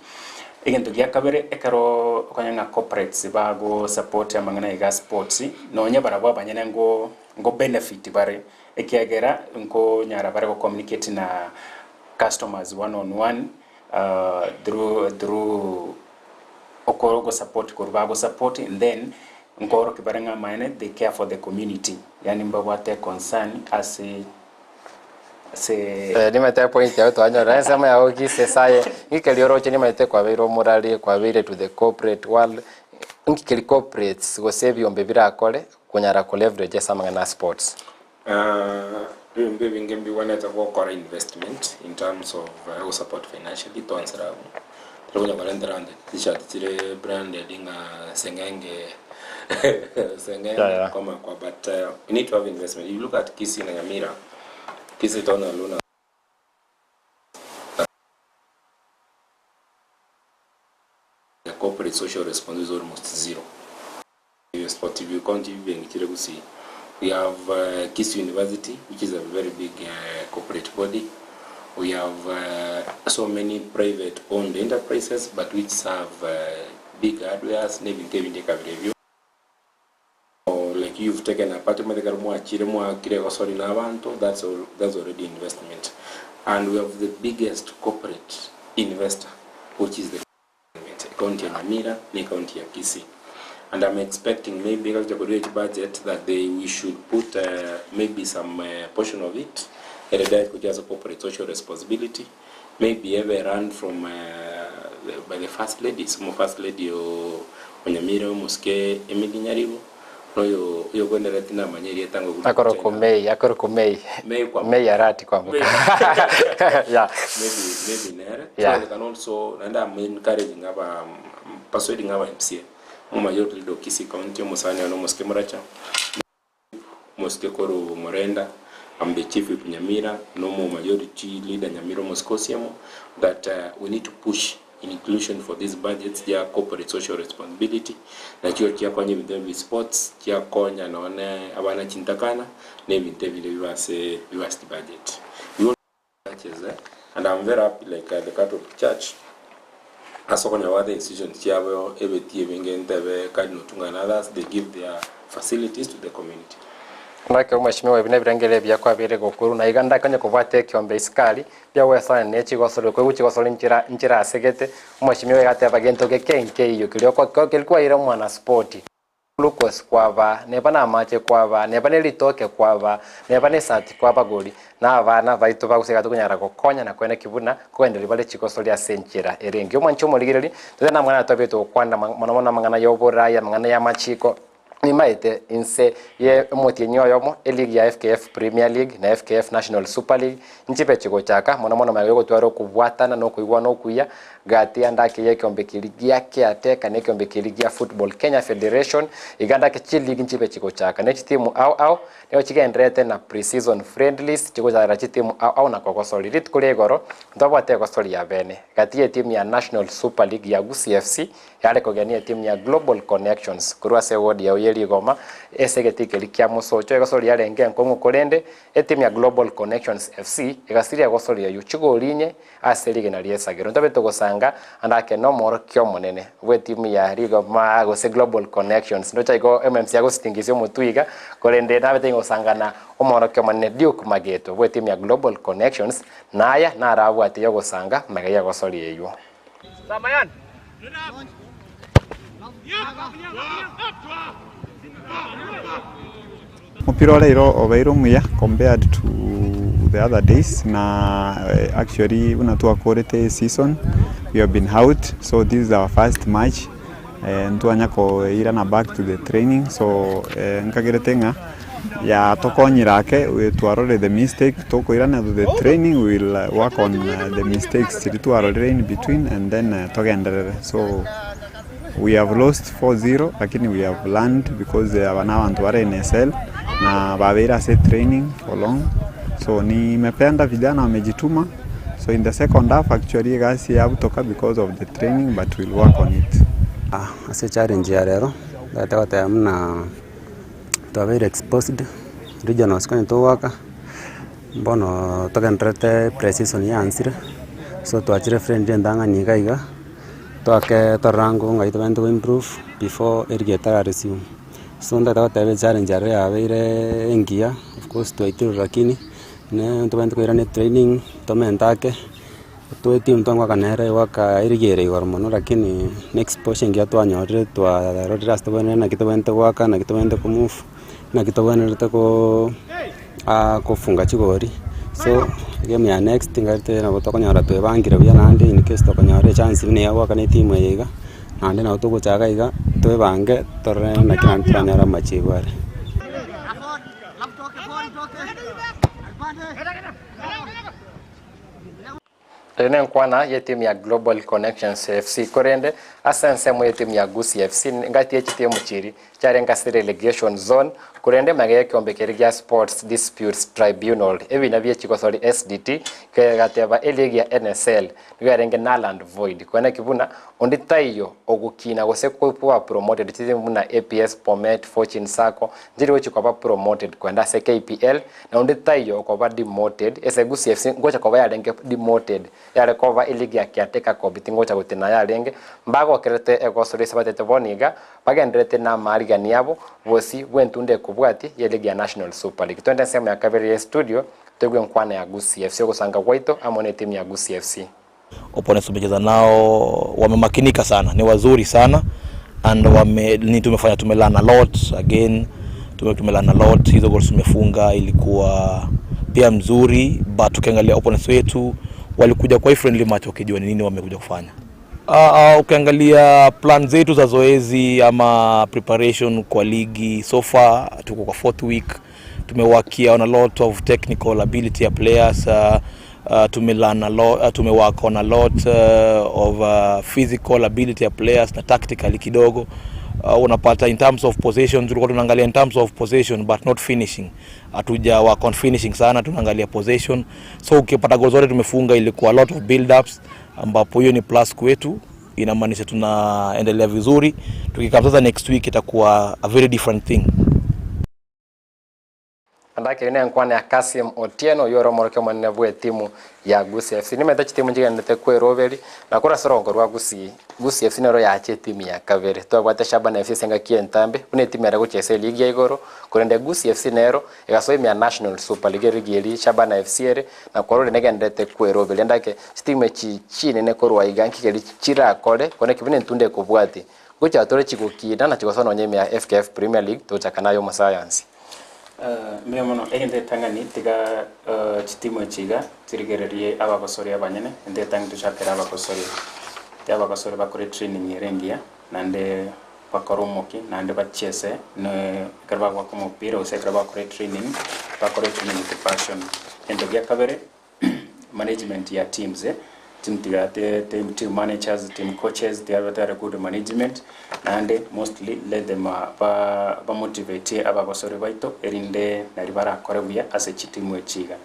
Egento gia kabere ekero okonyora ng'a corporates bago support amang'ana iga sports nonye barabwo abanyene ngo ngo benefit bare Ekiagera nkonyara bare go communicate na customers one on one through through oko support korwa bago support and then nkoorokia bare ng'a amaene they care for the community yaani mbabwate concern ase ase.
Eh, nimanyete epoint yao twanyora ensemo yao gise aye nki keria oroche nimanyete kwabeire omorari kwabeire to the corporate world nki keria corporates gose ebiombe birakore konyara ko leverage ase amang'ana a sports.
Ebinto ebinge mbigwenerete gokora investment in terms of gosupport financially twansera abwo. Tari konya korentera abanto chitishati chire branded ng'a seng'enge seng'enge
Yeah, yeah.
komakwa but you need to have investment. If you look at Kisii na Nyamira, Kisii town alone the corporate social responsibility is almost zero. Sportive county bengi chire Gusii. We have Kisii University which is a very big corporate body. We have so many private owned enterprises but which serve big hardwares na ebinto ebinde kabira ebio. Like you've taken a part omanyete ekero mwachire mwaakire egosori na abanto that's al that's already investment. And we have the biggest corporate investor which is the government, ecounty ya Nyamira na ecounty ya Kisii. And I'm expecting maybe ekero tocha korigia chibudget that they we should put maybe some portion of it ere direct gochia ase corporate social responsibility maybe ebe run from by the first ladies, omo first lady o Nyamira omosike Emily Nyaribo. Noyo oyokwenderera tinamanya erieta ng'a okorokwa
Akorokwa
China.
May, akorokwa May.
May kwa
May Arati kwamboka. Yeah.
Maybe maybe nere.
Yeah.
So they can also naende I'm encouraging aba I'm persuading aba MCA momaye leader of Kisii County omosani one omosike Moracha omosike korwa Morenda I'm the chief whip Nyamira na omo majority leader Nyamira omosike Osiemo that we need to push Inclusion for these budgets chia corporate social responsibility nachio chiakonya ebinto ebi sports chiakonya nonye abana chintakana na ebinto ebinde bibe ase bibe ase chibudget. We also churches eh and I'm very happy like the Catholic church ase okonya goata institutions chiabo ebetie ebinge ntebe Cardinal Otunga and others they give their facilities to the community.
Naki omweshimiwa ebi nebirengeri ebiya kwabeire gokorwa, na iga ndakonye kobwata ekiombe isiko aria, biagwesana ne chigosori koigwa chigosori nchira nchira asegete, omweshimiwa iga ateba gento geke nkeiyo keria oko keria kwaeire omwana spoti, glucose kwaba, neba na amache kwaba, neba ne ritoke kwaba, neba ne esati kwabagori, na abana baito bagose iga tokonyara gokonya na koeneki buna kogendereria bare chigosori ase enchera ere engiya. Omwanchi omorigereria, totebe namang'ana twabete gokwana mono mono amang'ana ya oborai, amang'ana ya amachiko. Nimaete inse ye omotienyi oyomo, eligi ya FKF Premier League na FKF National Super League nchibe chigochaka, mono mono magega yogotwara okobwatana na okoigwana okuya gati ya ndake y'ekeombe keria gia Caretaker na ekeombe keria gia Football Kenya Federation. Iga ndake chiligi nchibe chigochaka ne chitimu ao ao nigo chigendererete na pre-season friendlies chigochakera chitimu ao ao na kogosoria. Rituko ria igoro ntobwate egosoria ya bene gati y'etimu ya National Super League ya Gusii FC Yare kogenia etimu ya Global Connections korwa ase ewodi yao ye rigoma ase egetii keria kia mosocho egosori yarenge enkong'u korende etimu ya Global Connections FC egasiria egosori eyio chigori inye ase rigena riesagero. Ntobe togosanga. gosanga ande ake nomorokia omonene bw'etimu ya Rigoma gose Global Connections. Ndoche igo MMC agositingisia omotwe iga, korende nabete gosanga na omorokia omonene Duke Mageto bw'etimu ya Global Connections, naya narabwate yogosanga magega y'egosoria eywo.
Mupira ore iro obeire omuya compared to the other days na actually buna twakorete eseason we have been out so this is our first match ntwanya koirana back to the training so nkagerete ng'a yatokonyire ake twarorire the mistake tokoirana to the training we will work on the mistakes chiria twarorire in between and then togenderere so We have lost 4-0 lakini we have learned because aba na abanto bare NSL na babeire ase training for long so nimependa vijana wamejituma so in the second half actually egasi yabutoka because of the training but we'll work on it.
Ase challenge ya rero, ntagete goteba buna twabeire exposed regionals konya togoaka, bono togendererete pre-season yansire, so twachire friendly entang'ani iga iga. Toake torore ango ng'ai tobwenerete go improve before erigi etara resume. So ntagete goteba echallenge ero yabeire engiya, of course twaitirwe lakini ne ntobwenerete koirana etraining tomente ake, toe team twagoaka nere egoaka erigi ere igoro mono lakini na exposure engiya twanyorire twarorire ase tobwenerete naki tobwenerete goaka naki tobwenerete ko move. Naki togwenerete koo kofunga chigori, so egame ya next ngarete nabo tokonyora twebangire buya naende in case tokonyora echance buna ya goakana etimu eye iga, naende nabo togochaka iga twebange torore naki naende toranyore amachibu are.
Eye nenkwana y'etimu ya Global Connections FC korende ase ensemo y'etimu ya Gusii FC ngati ye chitimu chiri chiarenge ase relegation zone korende magega y'ekeombe keria gia Sports Disputes Tribunal ebina bie chigosori SDT kegateba eligi ya NSL nigo yarenge null and void koeneki buna onde taiyo ogokina gose koba promoted chitimu buna APS, Bomet, Fortune Sacco nchiri gochi koba promoted kwenda ase KPL Na onde taiyo okoba demoted, ase Gusii FC ngocha koba yarenge demoted, yare koba eligi ya caretaker committee ngocha gotenena yarenge, mbagokerete egosori ase batete bono iga, bagendererete namaarigani abo, bosio bw'entunda ekobwatia y'eligi ya National Super League. Twende ensemo ya kabere ye studio, toigwe enkwana ya Gusii FC ogosanga gwaito amo n'etimu ya Gusii FC.
Opponents tumecheza nao wamemakinika sana, ni wazuri sana and wame, ni tumefanya tumelearn a lot again, tume tumelearn a lot. Hizo goals tumefunga ilikuwa pia mzuri, but tukiangalia opponents wetu walikuja kwa hii friendly match wakijua ni nini wamekuja kufanya. Ukiangalia plan zetu za zoezi ama preparation kwa ligi so far tuko kwa fourth week, tumeworkia on a lot of technical ability ya players tumelearn a lot, tumework on a lot of physical ability ya players na tactically kidogo. Unapata in terms of possession tulikuwa tunaangalia in terms of possession but not finishing, hatuja work on finishing sana, tunaangalia possession. So ukipata goals zote tumefunga ilikuwa a lot of build ups, ambapo hiyo ni plus kwetu, inamaanisha tunaendelea vizuri. Tukikaa sasa next week itakuwa a very different thing.
Andake eye nenkwana ya Kassim Otieno, oyio ore omorokia omonene bw'etimu ya Gusii FC. Nimanyete chitimu nchigenderete kweroberi, na korwa ase orongo rwa Gusii, Gusii FC nero yacha etimu ya kabere. Twabwate Shabana FC ase engaki entambe, buna etimu ere gochia ase eligi ya igoro, korende Gusii FC nero egasoa ime ya National Super League erigi eria Shabana FC ere, na kwarorire negenderete kweroberi. Andake chitimu echi chinene korwa iga nkigeri chirakore, korende ki buna entunda ekobwatia, ngochia tore chigokina na chigosoa nonye ime ya FKF Premier League, togochaka naye omosayansi.
Mbuya mono. Egento etang'ani tiga chitimu echi iga chirigererie abagosori abanyene, egento etang'ani tochakere abagosori. Tiga abagosori bakore training ere engiya, naende bakore omokia, naende bachiese ne ekero bagoaka omopira gose ekero bagokora etraining, bakore etraining with passion. Egento gia kabere, management ya teams, team tiga team, team managers, team coaches, tiga batware good management, naende mostly let them ba bamotivate abagosori baito erinde nari barakore buya ase chitimu echi iga.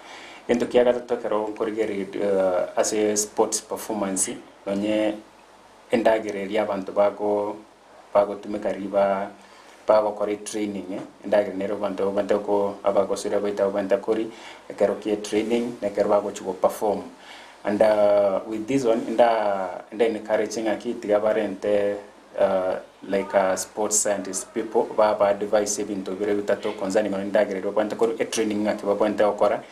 Egento kia gatato ekero nkorigereria ase sports performance, nonye endagera eria abanto bago bagotumeka riba bagokora etraining, endagera nere abanto babwenerete ko abagosori baito babwenerete koria ekero kia etraining na ekero bagochia go perform. And with this one nda nda encourage ng'aki tiga barente like sports scientist people baba advise ebinto bire bitato concerning on endagera eria babwenerete korwa etraining ng'aki babwenerete gokora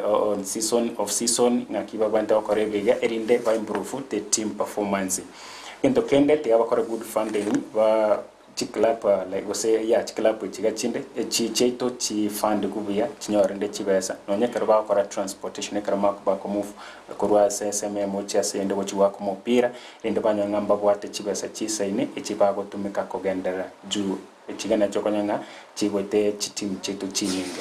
on season off season ng'aki babwenerete gokora ebiga erinde ba improve the team performance. Egento kende tiga bakore good funding ba Chiclub like gose yeah chiclub echi iga chinde echi chiaito chi fund buya chinyore rende chibesa nonye ekero bagokora transportation ekero bako move korwa ase ensemo eyemo gochia ase eyende gochia goaka omopira rende banyore ng'a mbabwate chibesa chisaine echi bagotumeka kogenderera juu echi iga nachio okonyora ng'a chigoete chiteam chiaito chinyinge.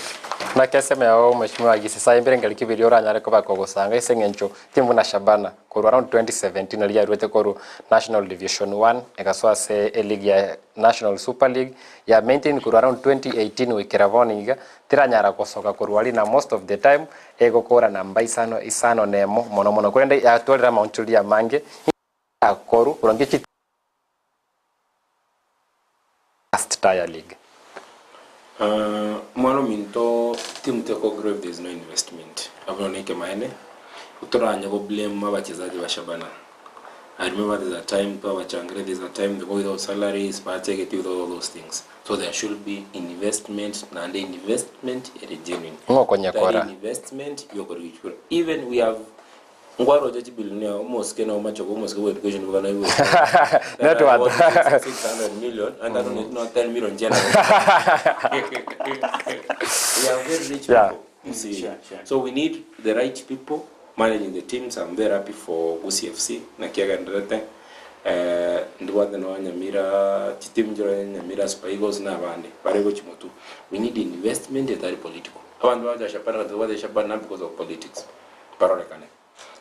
Naki ensemo yao Mheshimiwa Gisi saa imbere ngari ki biria oranyare koba kogosanga ase eng'encho timu buna Shabana Korwa around 2017 naria yaruete korwa National Division One egasoa ase eligi ya National Super League ya maintain korwa around 2018 goikera bono iga teranyara gosoka korwa aria na most of the time egokora namba isano isano na emo mono mono korende yatwarire amaonchoreria amange akoru korwa ngechi First tier league.
Mwana ominto team teko grow if there is no investment abwo nonya ekemaene toranye go blame abachezaji ba Shabana I remember there's a time twabachangire there's a time they go without salaries bachegeti without all those things so there should be investment naende investment ere genuine
Ng'o okonyekora?
Tari investment yokorigichwa even we have Nkwaroche chibillion omosike na omachogo omosike bwa education bwa naibu
Net worth.
600 million and I don't know 10 million jena we are very rich people you see so we need the right people managing the teams I'm very happy for Gusii FC nakiagenderete eh ndibwate no Nyamira chitimu chire Nyamira Super Eagles na abande bare gochi motu we need investment etari political abanto bagocha Shabana tobwate Shabana because of politics barorekane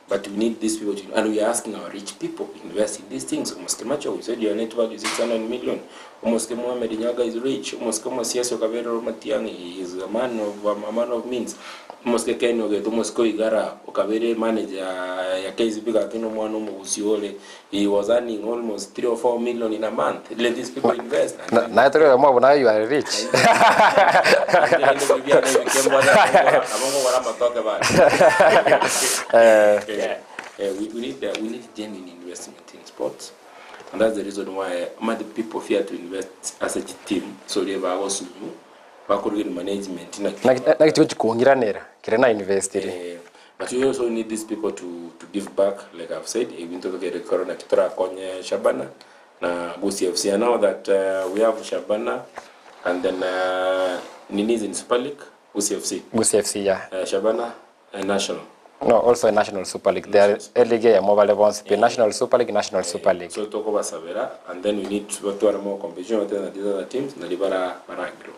but we need these people to, and we are asking our rich people invest in these things omosike macho we said your net value is 600 million omosike Mohamed Nyaga is rich omosike omosiasi okaberera Matiang'i he is a man of a man of means omosike Ken Ogeto omosike Oigara okabere manager ya KCB gaki na omwana omogusi ore he was earning almost 3 or 4 million in a month let these people invest and
Na- Naye tori oyomo buna you are rich. Eh.
Yeah. We, we need we need genuine investment in sports and that's the reason why many people fear to invest as a team so they bagosunyu bakorire management na
Naki tigochikong'iranera kere na investire.
Eh, but we also need these people to, to give back like I've said ebinto tokere korona torakonye Shabana na Gusii FC and now that we have Shabana and then uh, Nini is in Super League Gusii FC
Gusii FC yeah.
Shabana and National
No, also National Super League. They are eligi eyemo bare bonsi pi National Super League, National Super League.
So tokobasabera and then we need to tware more competition with these other teams nari bara bara grow.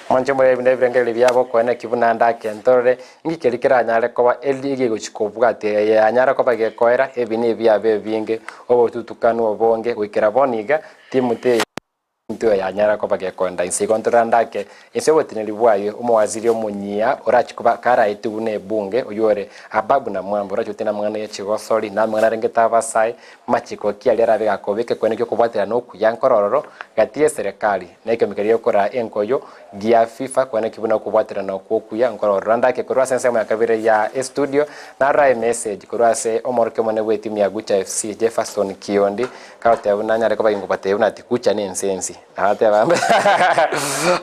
Mwanche more ebinto ebirengererio biabo koene ki buna ndake ntorore, inki keria keranyare koba eligi egochia kobwatia eye yanyara koba gekoera, ebi nebiabe ebinge, obotutukanu obonge, goikera bono iga, timu teiyo. Intwe yanyara koba gekoenda inse igo ntorora ndake inse y'oboteneneri bwaye omowaziri omonyia orache koba karaetwe buna ebunge oyio ore Ababu Namwamba orache goteba amang'ana ye chigosori na amang'ana arengete abasae machiko ki aria arabe gakobeka ekeene gi'okobwaterana okuya nkorororo gati y'eserekari na ekeombe keria gekoraa enkoyo gia FIFA koeneki buna okobwaterana okwo okuya nkorororo ndake korwa ase ensemo ya kabere ya estudio narora emessage korwa ase omorokia omonene bw'etimu ya Gucha FC Jefferson Kiondi Kagoteba buna nyare koba ingobatebia buna tikucha nense ensi. Agateba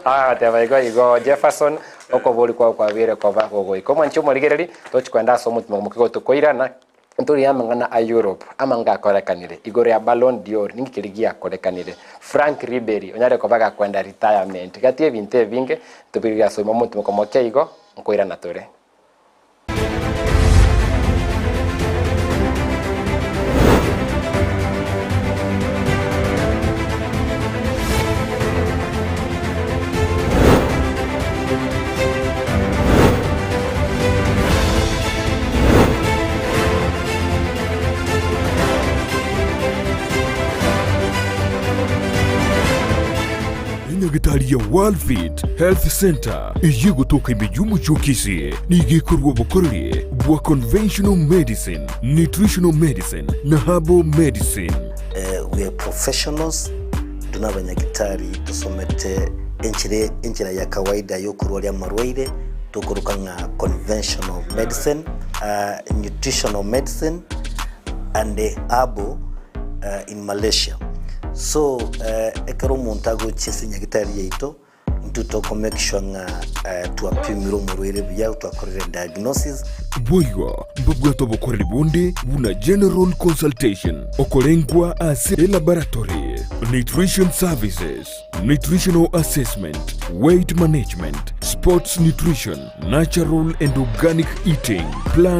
agateba igo igo Jefferson, okoboria kwao kwabeire koba gogoika. Omwanchi omorigereri, tochi koenda ase omotima omoke gotokoirana, ntorie amang'ana a Europe, amanga akorekanire, igoro ya Ballon d'Or, ninki keria giakorekanire, Franck Ribery onyare koba gakoenda retirement. Gati y'ebinto ebinge, ntobiririe ase omotima omoke igo, nkoirana tore.
Enyagitari ya Worldfit Health Center Eye egotoka ime y'omochie o Kisii nigo ekorua obokoreri bwa conventional medicine, nutritional medicine na herbal medicine.
We are professionals, intwe nabanyagitari tosomete enchera enchera ya kawaida yokorwaria amarwaire tokoroka ng'a conventional medicine. Nutritional Medicine and Herbal in Malaysia. So ekero omonto agochia ase enyagitari yaito, intwe toko make sure ng'a twapimire omorwaire buya, twakorire diagnosis.
Boigo mbabwate obokoreri bonde buna general consultation, okorengwa ase elaboratory, nutrition services, nutritional assessment, weight management, sports nutrition, natural and organic eating, plan.